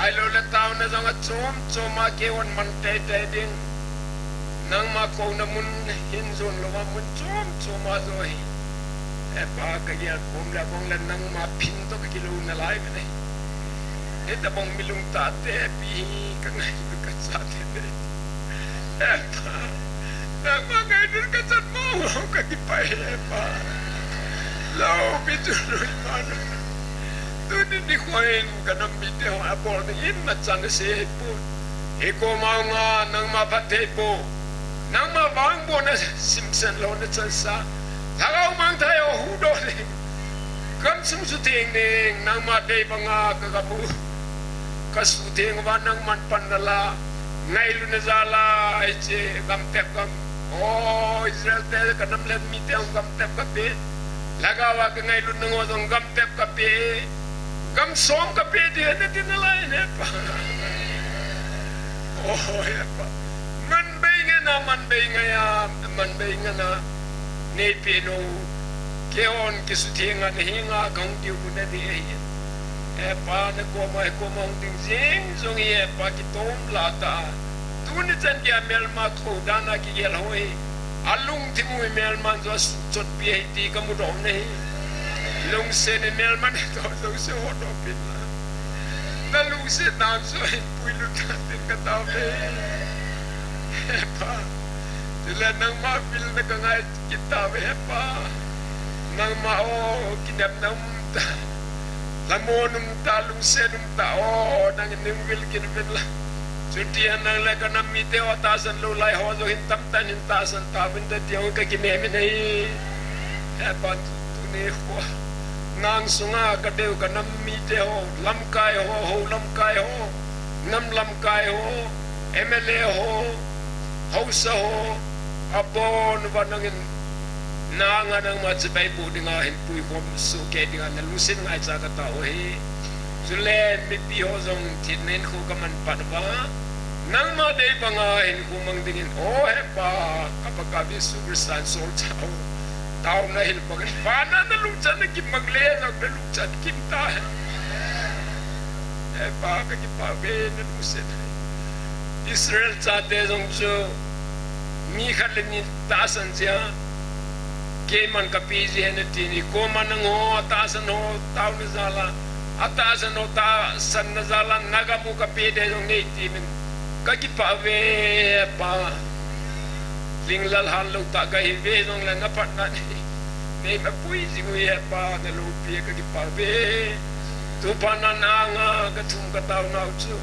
Ailou le taona jong achom chom a keihon man teitei ding. Nangma kouna mun hin jon lou a mun chom chom a jo hi. He Pa ka gel khom le bang le nangma phin to ka kilou nalai ve nei. Hitabang mi lungtah te pi hi ka ngailut ka chate nei. He Pa, nangma ngailut ka chan mo ka kipah he Pa. Lou pi chu lou ma no. Tuni nikho in ka nam mite ho abol ding in na chan asei pon. Hikoma nga nangma phatthei po. Nangma vangbohna simsen lona chansa. Lhagao mangthai ho huhdoh ding. Gamsung sutheng ding, nangma dei banga ka gam u. Ka sutheng uva nangman panna la. Ngailutna jal a, hiche gamtep gam. O Israel te ka nam lhen mite hung gamtep ka pe. Lhagao a ka ngailut nangho jong gamtep ka pe. Gam som ka pe ding ahi nati nalai ne Pa. O he Pa. Man bei ngen a, man bei ngai a, man bei ngen a. Nei pe nou. Keihon kisutheng a na henga kahung diu bu nadi ahi. He Pa na koma, he koma hung ding jing jong hi he Pa kitom la ta. Tuni chan geiya melma kho dan a kigel ho hi. Alungthim u hi melman jo asuhchotpi ahi ti ka mudoh u ahi. Lungset in melman atoh jouse hodoh pin la. Na lungset nam joh hin puilut tan tin ka tao ve. He Pa. Chule nangma pilna ka ngai kit tauve he Pa. Nangma o kinepna um ta. Lhamon um ta, lungset um ta o, nangin nei vil kit uvin la. Chuti a nang le ka nam mite ho tahsan lou lai ho jong hin tamtah in hin tahsan tauvin te ti jong ka kinem in ahi. He Pa tuni kho. Nang sunga ka dei u ka nam mite ho, lamkai ho, hou lamkai ho, nam lamkai ho, M L A ho, haosa ho, abon uva nangin, nanga nangma chibai boh dinga hin puikhom sohkei dinga na lungset ngaicha ka tao u ahi. Chule mipi ho jong thina hinkho ka man pat uva, nangma dei banga hinkho mang dingin, o he Pa, ka Pa ka Jesu Christa in solchah u. Taona hil bangin, Pa na na lungchan na kimang le jong na lungchan kim ta. He Pa ka kipah ve na lungset. Israel chate jong chu mi khat le ni tahsan jia. Keiman kape ji ahi nati ni, koima nangho, atahsan ho, taona jal a, atahsan ho, tahsanna jal a, nagam u kape ding jong neiti min. Kakipah uve, Pa. Linglal hal lou tah kahi ve jongle naphatna nei, neimapui jing uve, Pa, naloupi, kakipah uve. Tuphat na nanga kathum kataonau chu,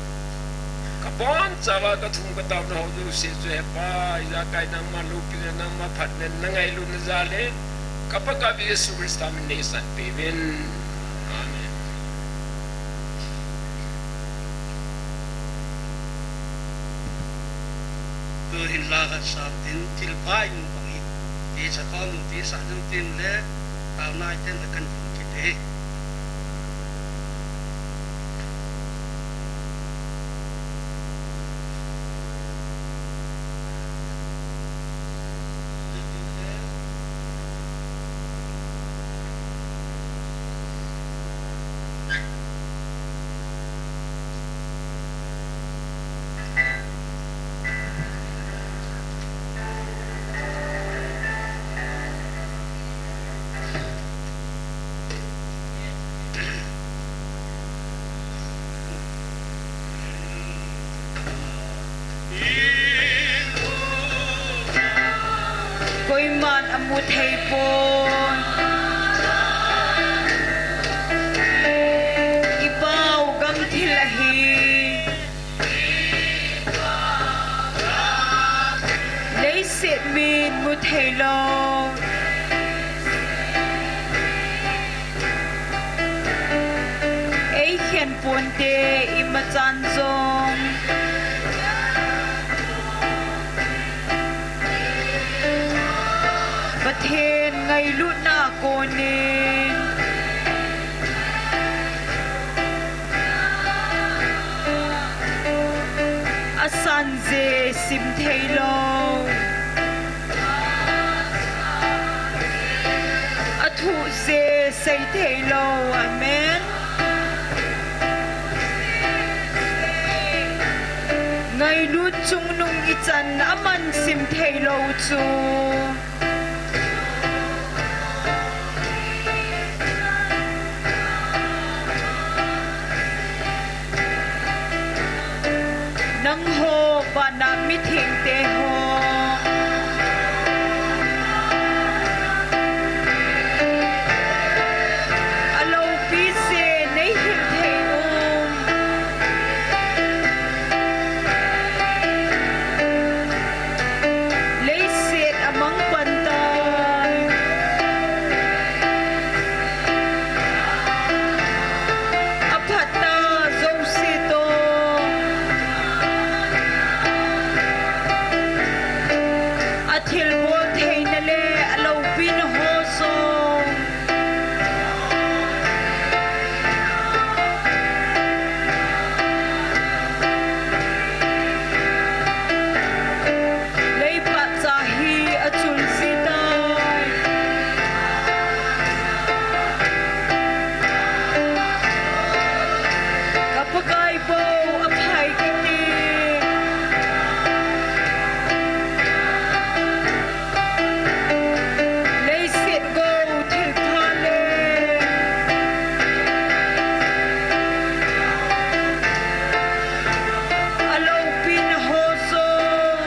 kabonchauva kathum kataonau jouse chu, he Pa, ijakai nangma loupina, nangma phatna, nangailutna jal in, ka Pakaiyu Jesu Christa min in neisanpeh uvin. Amen. Tuhin la khat sam tin, thilpha imu bang hi, tisa khom u, tisa ding tin le, taona iten le kan hung kit e. Koiman amu thei pon. I pao gam thil ahi. Leiset min mu thei lou. Ei khen ponte, imachan jong Pathen ngailutna konin asan je sim thei lou, athu je sei thei lou. Amen. Ngailut chungnung ichan aman sim thei lou chu. Nangho vana mithengte ho, aloupi se nei hil thei um. Leiset amang pan tan, aphat ta jouse toh athilbol theina le aloupina ho jong leipatcha hi achul ji tai. Ka Pakai bou aphai kiti. Leiset gou thilpha le aloupina ho jong,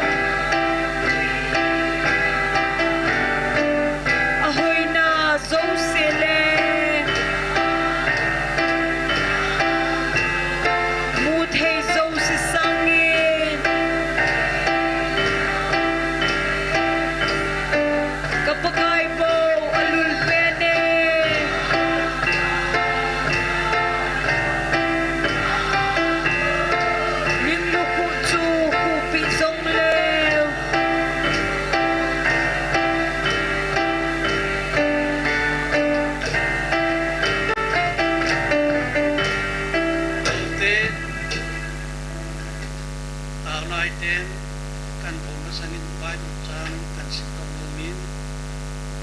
ahoina jouse le mu thei jouse sangin, ka Pakai bou alul pen e. Ning lukhuh chu khuhpi jong leu. Te, taona iten, kan bol masangin Bible chang kan simdoh nomin,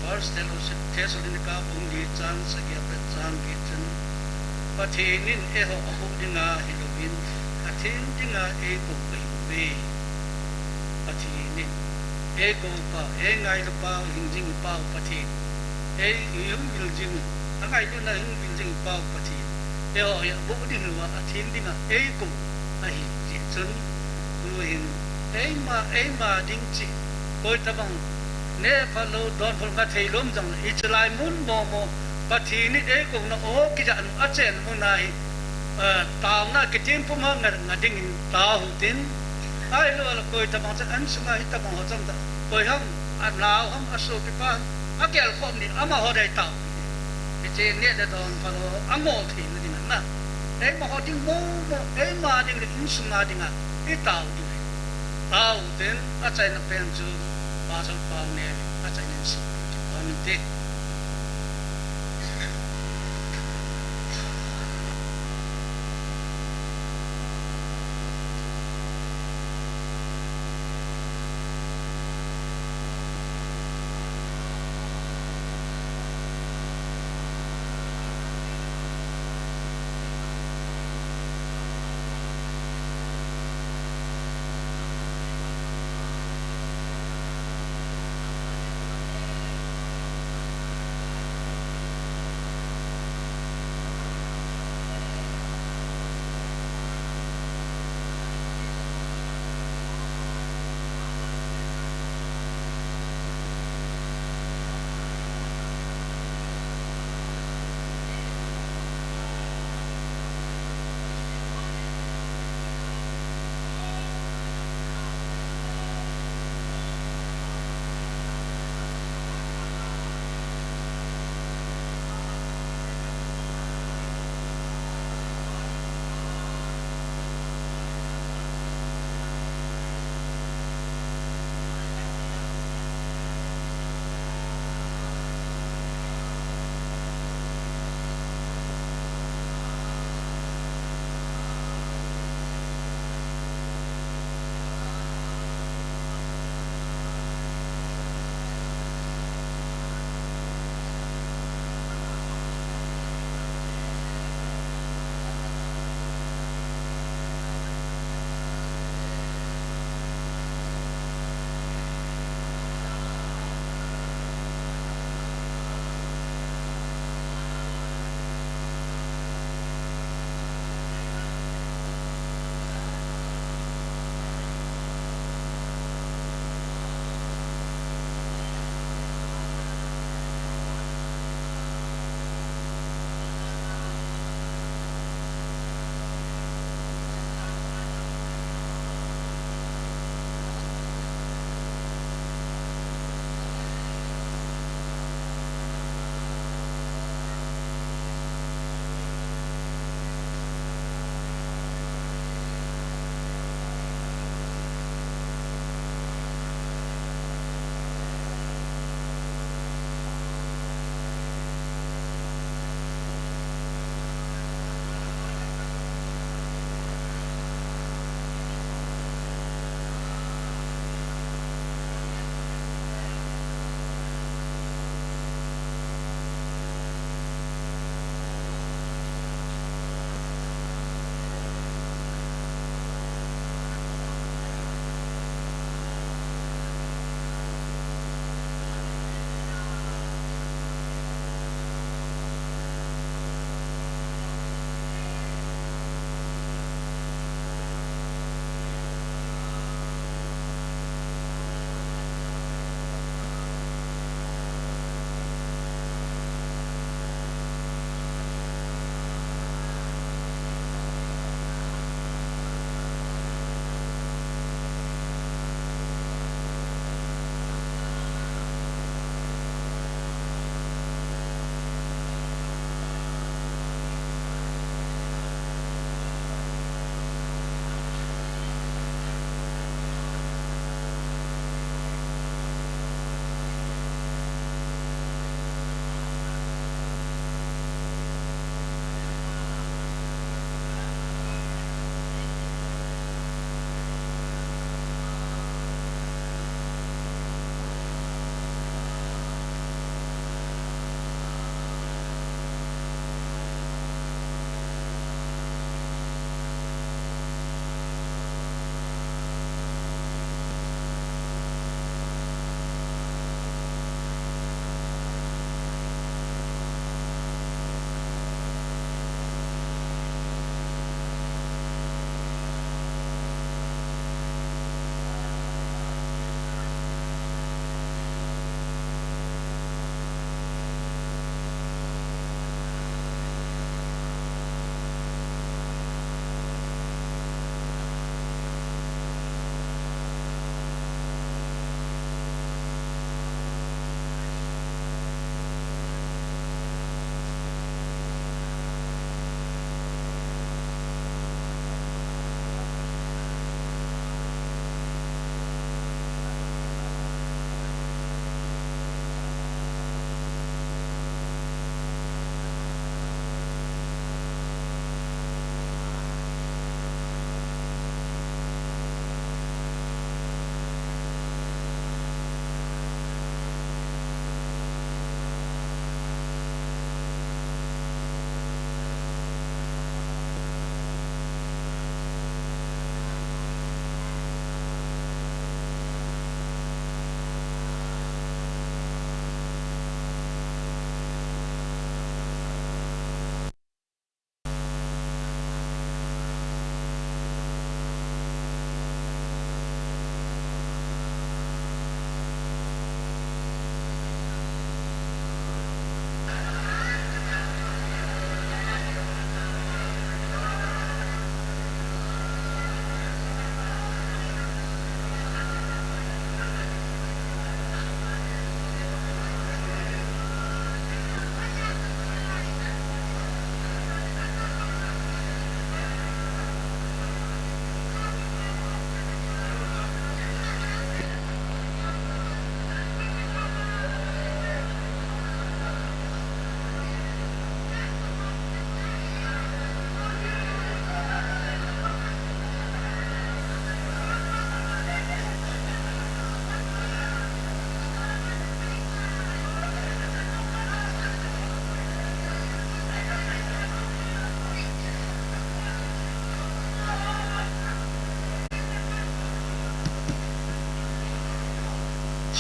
First Thessalonica bung li chang sagi apat chang li chun, Pathen in eiho ahuh dinga hilouvin, atheng dinga eikou ahiuve. Pathen in eikou pa, eingailu pa, hingjing pa Pathen Ei, ei hung vil jing, a ngailutna hung vil jing Pau Pathen, eiho hi aboh ding louva, athem dinga eikou ahi jeh chun, tuhin eima, eima ding cheh, koitobang neh phalou, don phalou, nga thei lom jongle, hiche lai mun momo, Pathen in eikouna o kijah nu achen muna hi, eh, taona kitim puma nga, nga dingin tao hitin, ahilou le koitobang chan insunga hitobang ho chomcha, koi ham, anao ham, asopipa ham, akelkhom ni, amaho dia itao. Hiche neh le don phalou angol theina dinga na, eimaho ding momo, eima ding le insunga dinga itao diu ahi. Tao tin, achaina pen chu Pastor Paone achaina in sim kit u hite.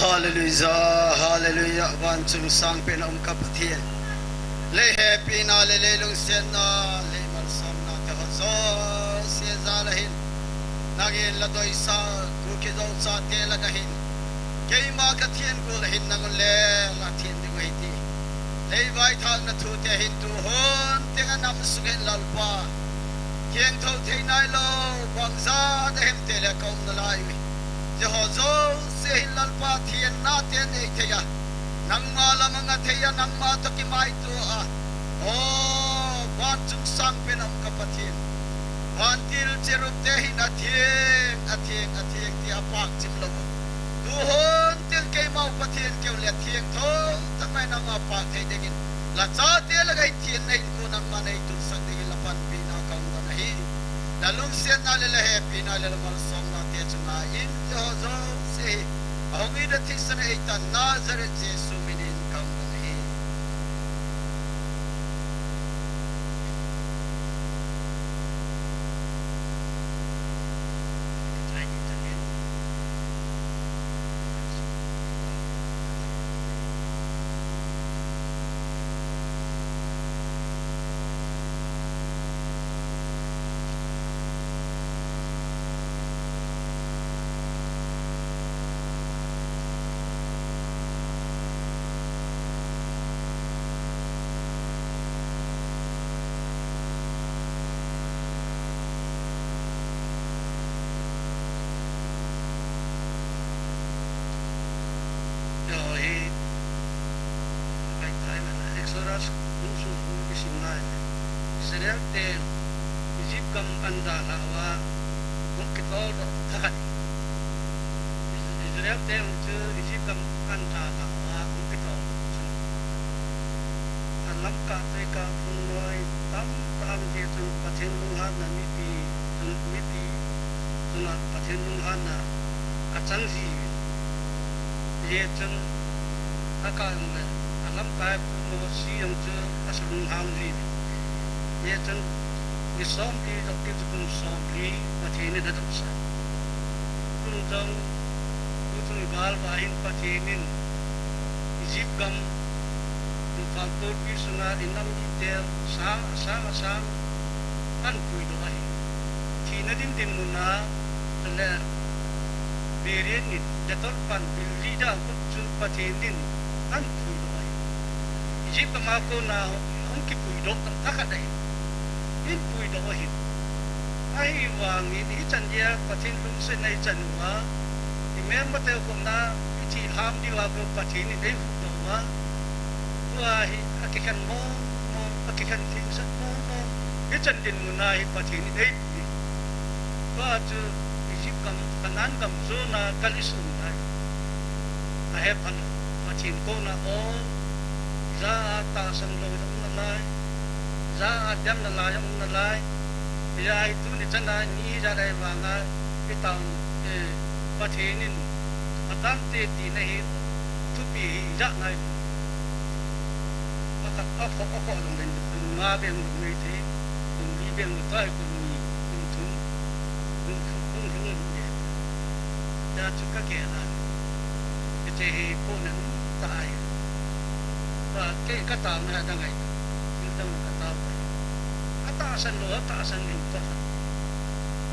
Hallelujah, hallelujah, van chung sangpen a um ka Pathen. Lei hepina le lei lungsetna, lei malsomna te ho jouse jal a hin, nangin la doisa, Kuki Zo chate langa hin, keima ka thengkul a hin nang un le la theng ding ahi ti. Lei vaithakna thute hin tu hon tenga nam sung hin Lalpa, thiangtho thei nailou, bangzah a hem tile ka um nalai uve. Hiche ho jouse hin Lalpa thenna te nei thei a, nangma lam a nga thei a, nangma toh kimaito a, o, van chung sangpen a um ka Pathen. Vantil cherub te hin atheng, atheng, atheng ti a pah chim lou. Tu hon teng keima u Pathen keu le thiangtho tah mai nangma pah thei dingin, la chate langa hin thenna hinkho nangman nei tolsah dingin la panpina ka hung don ahi. La lungsetna le la hepina le la malsomna te chunga in hiche ho jouse hi ahung ida thisan eitan Nazareth Jesu minin ka hung don ahi. Hiche hi, Exodus bung sung bung kisim lai le, Israel te Egypt gam ahin dalhah uva, hung kitol doh thakhat. Israel te chu Egypt gam ahin dalhah uva, hung kitol doh chu. Alamkai, alamkai phung noi tamtah aum jeh chun Pathen lunghanna mipi, chun mipi chunga Pathen lunghanna achang jiuve. Hijeh chun, akai jong le, alamkai pu Mosi jong chu asulunghang jiuve. Hijeh chun, ni somli joh kit chu kum somli Pathen in adohsah. Kum jong, tuchung igalva hin Pathen in Egypt gam, Imphal khopi sunga inam mite sang, asang, asang, ahin puidoh ahi. Thina ding dinmun a, chule, Miriam in, Jethro pan, Billy dan, kop chu Pathen in ahin puidoh ahi. Egypt gam a kona, hung kipuidoh tah thakhat ahi. Ahin puidoh ahi. Ahivangin, hichan geiya Pathen lungsetna ichan uva, i member te u kona, i thilham diuva bou Pathen in eihuhdoh uva. Tua hi, akikhen mong mong, akikhen lhingsat mong mong. Hichan dinmun a hi Pathen in eipui. Tua chu Egypt gam, Canaan gam jona kal isun lai. Ahephalou, Pathen kona o, ijat a tahsan lou jong um nalai, ijat a dem nalai jong um nalai, ijat hi tuni chana ni ijat ahi vanga, itaona, eh, Pathen in, atante tina hi, thupi hi ijat nai. Akhat, akhoh, akhoh jong le, kum nga beng jong nei thei, kum li beng jong tai, kum ni, kum thum, kum thum, kum thum jong le. Hijeh chun ka gel a, hiche hi pohnat um tah ahi. Tua kei ka taona hi adang ahi. Thil dang ka tao ahi. Atahsan lou, atahsan lou toh.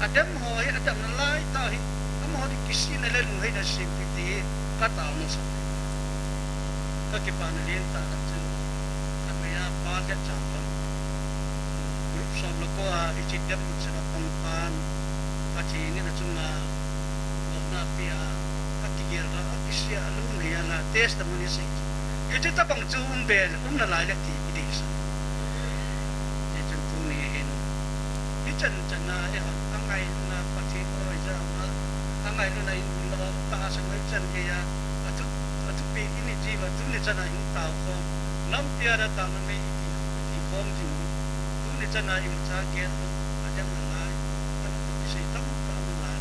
Adem ho hi, adem nalai tah hi. Amaho ding kisihna le lungheina sempeh ti hi ka taona sa. Ka kipana lentah tah chu, ka mei a pa le cha pan, group som le ko a, hiche dem u chana pang pan, Pathen in achunga, lopna apeh a, akigel a, akisih a, alung hei a la, testimony sei. Hiche tobang chu um be, um nalai le ti, i deisah. Hichun tuni hin, hichan chan a, eihon, angailutna Pathen oi jeh a, angailutna in um lou, tahsan lou chan geiya, athu, athupi in i ji uva, tuni chan a hin tao khom, nampi a da taona mei i ti, i ti khom jing u, tuni chan a imacha gel lou, adem nalai, anakisei tamtah um nalai.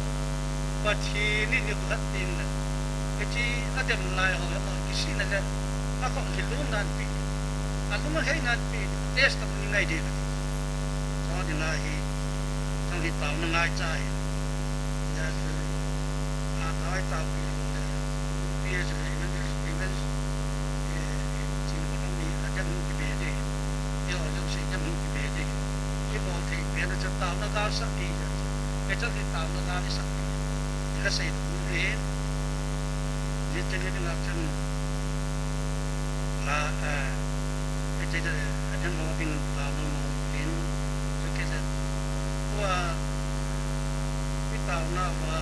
Pathen in ikhat tin le, hiche adem nalai ho, ama kisihna le, akhoh lhilon nan pi, alung aheina pi, testimony ngai ding. Chua dinga hi, chang hi taona ngaicha hi. Hijeh chun, athai taopi lou le, pi a chule, taona gal sah pi, hiche chu hi taona gal isah pi, ti kasei nom ahi. Hiche ni dinga chun, la, eh, hiche chu, eh, adang ho ding taona mo tin, chu kei le, tua, i taona uva,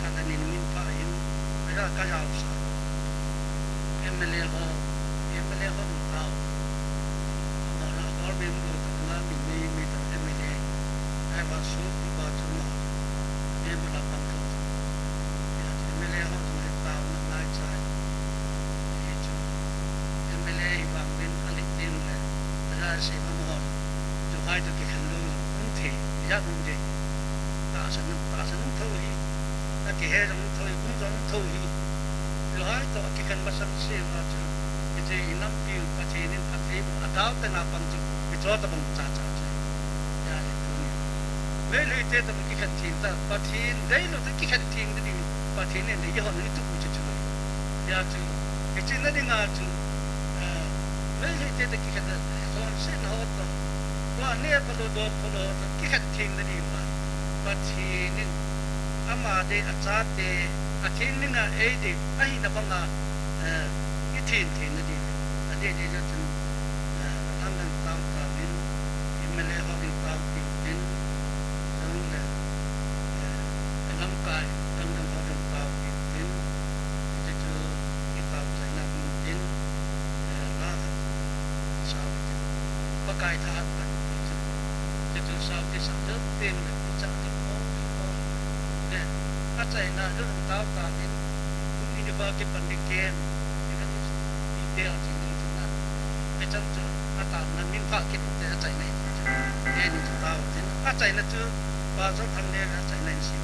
khat le ni min pha in, aja ka jaosah. M L A ho, M L A ho ding tao. Ama la government lo ta la mi, mi, mi ta M L A. Ai ba su, ba chu ma. Member la pang chu. Ya, M L A ho ding le taona lai chai. Ye chu. M L A hi vang min a le tin le. Aja se ma mo. Chu hai to kikhen lou, um thei, ijat um thei. Tahsan, tahsan um thou hi. Akihe jong um thou hi, um jong um thou hi. Chu hai to akikhen masang se uva chu. Hiche hi nampi Pathen in phatthei bou, atao tena pang chu, hiche tabang cha cha chu. Ya, tuni. Meitei te tabang kikhen theng ta, Pathen dei lou te kikhen theng ding, Pathen in dei hon i tup u chu chu. Ya chu, hiche na dinga chu, eh, Meitei te te kikhen ta, son se na ho to. Tua ne pha lou, don pha lou, kikhen theng na dinga. Pathen in, ama dei achate, atheng dinga eidei, ahina banga, eh, i theng theng na ding. Adei dei jeh chun, eh, adang dang tao tauvin, M L A ho ding tao pi uvin, chule, eh, alamkai dang dang ho ding tao pi uvin, hiche chu i tao chaina um tin, eh, la khat sao tin. Pakai thahat pan hiche chu, hiche chu sao kisah deu pen le, i chah deu mo, mo. Le, achaina chu dang tao tauvin, Tuni nikho kipan ding ken, ken ni, ni te a ching ding chun na. Hichan chu, ataona min pha kit te achaina hi chu. Ken ni chu tao tin. Achaina chu, Pastor Thangneo achaina in sim.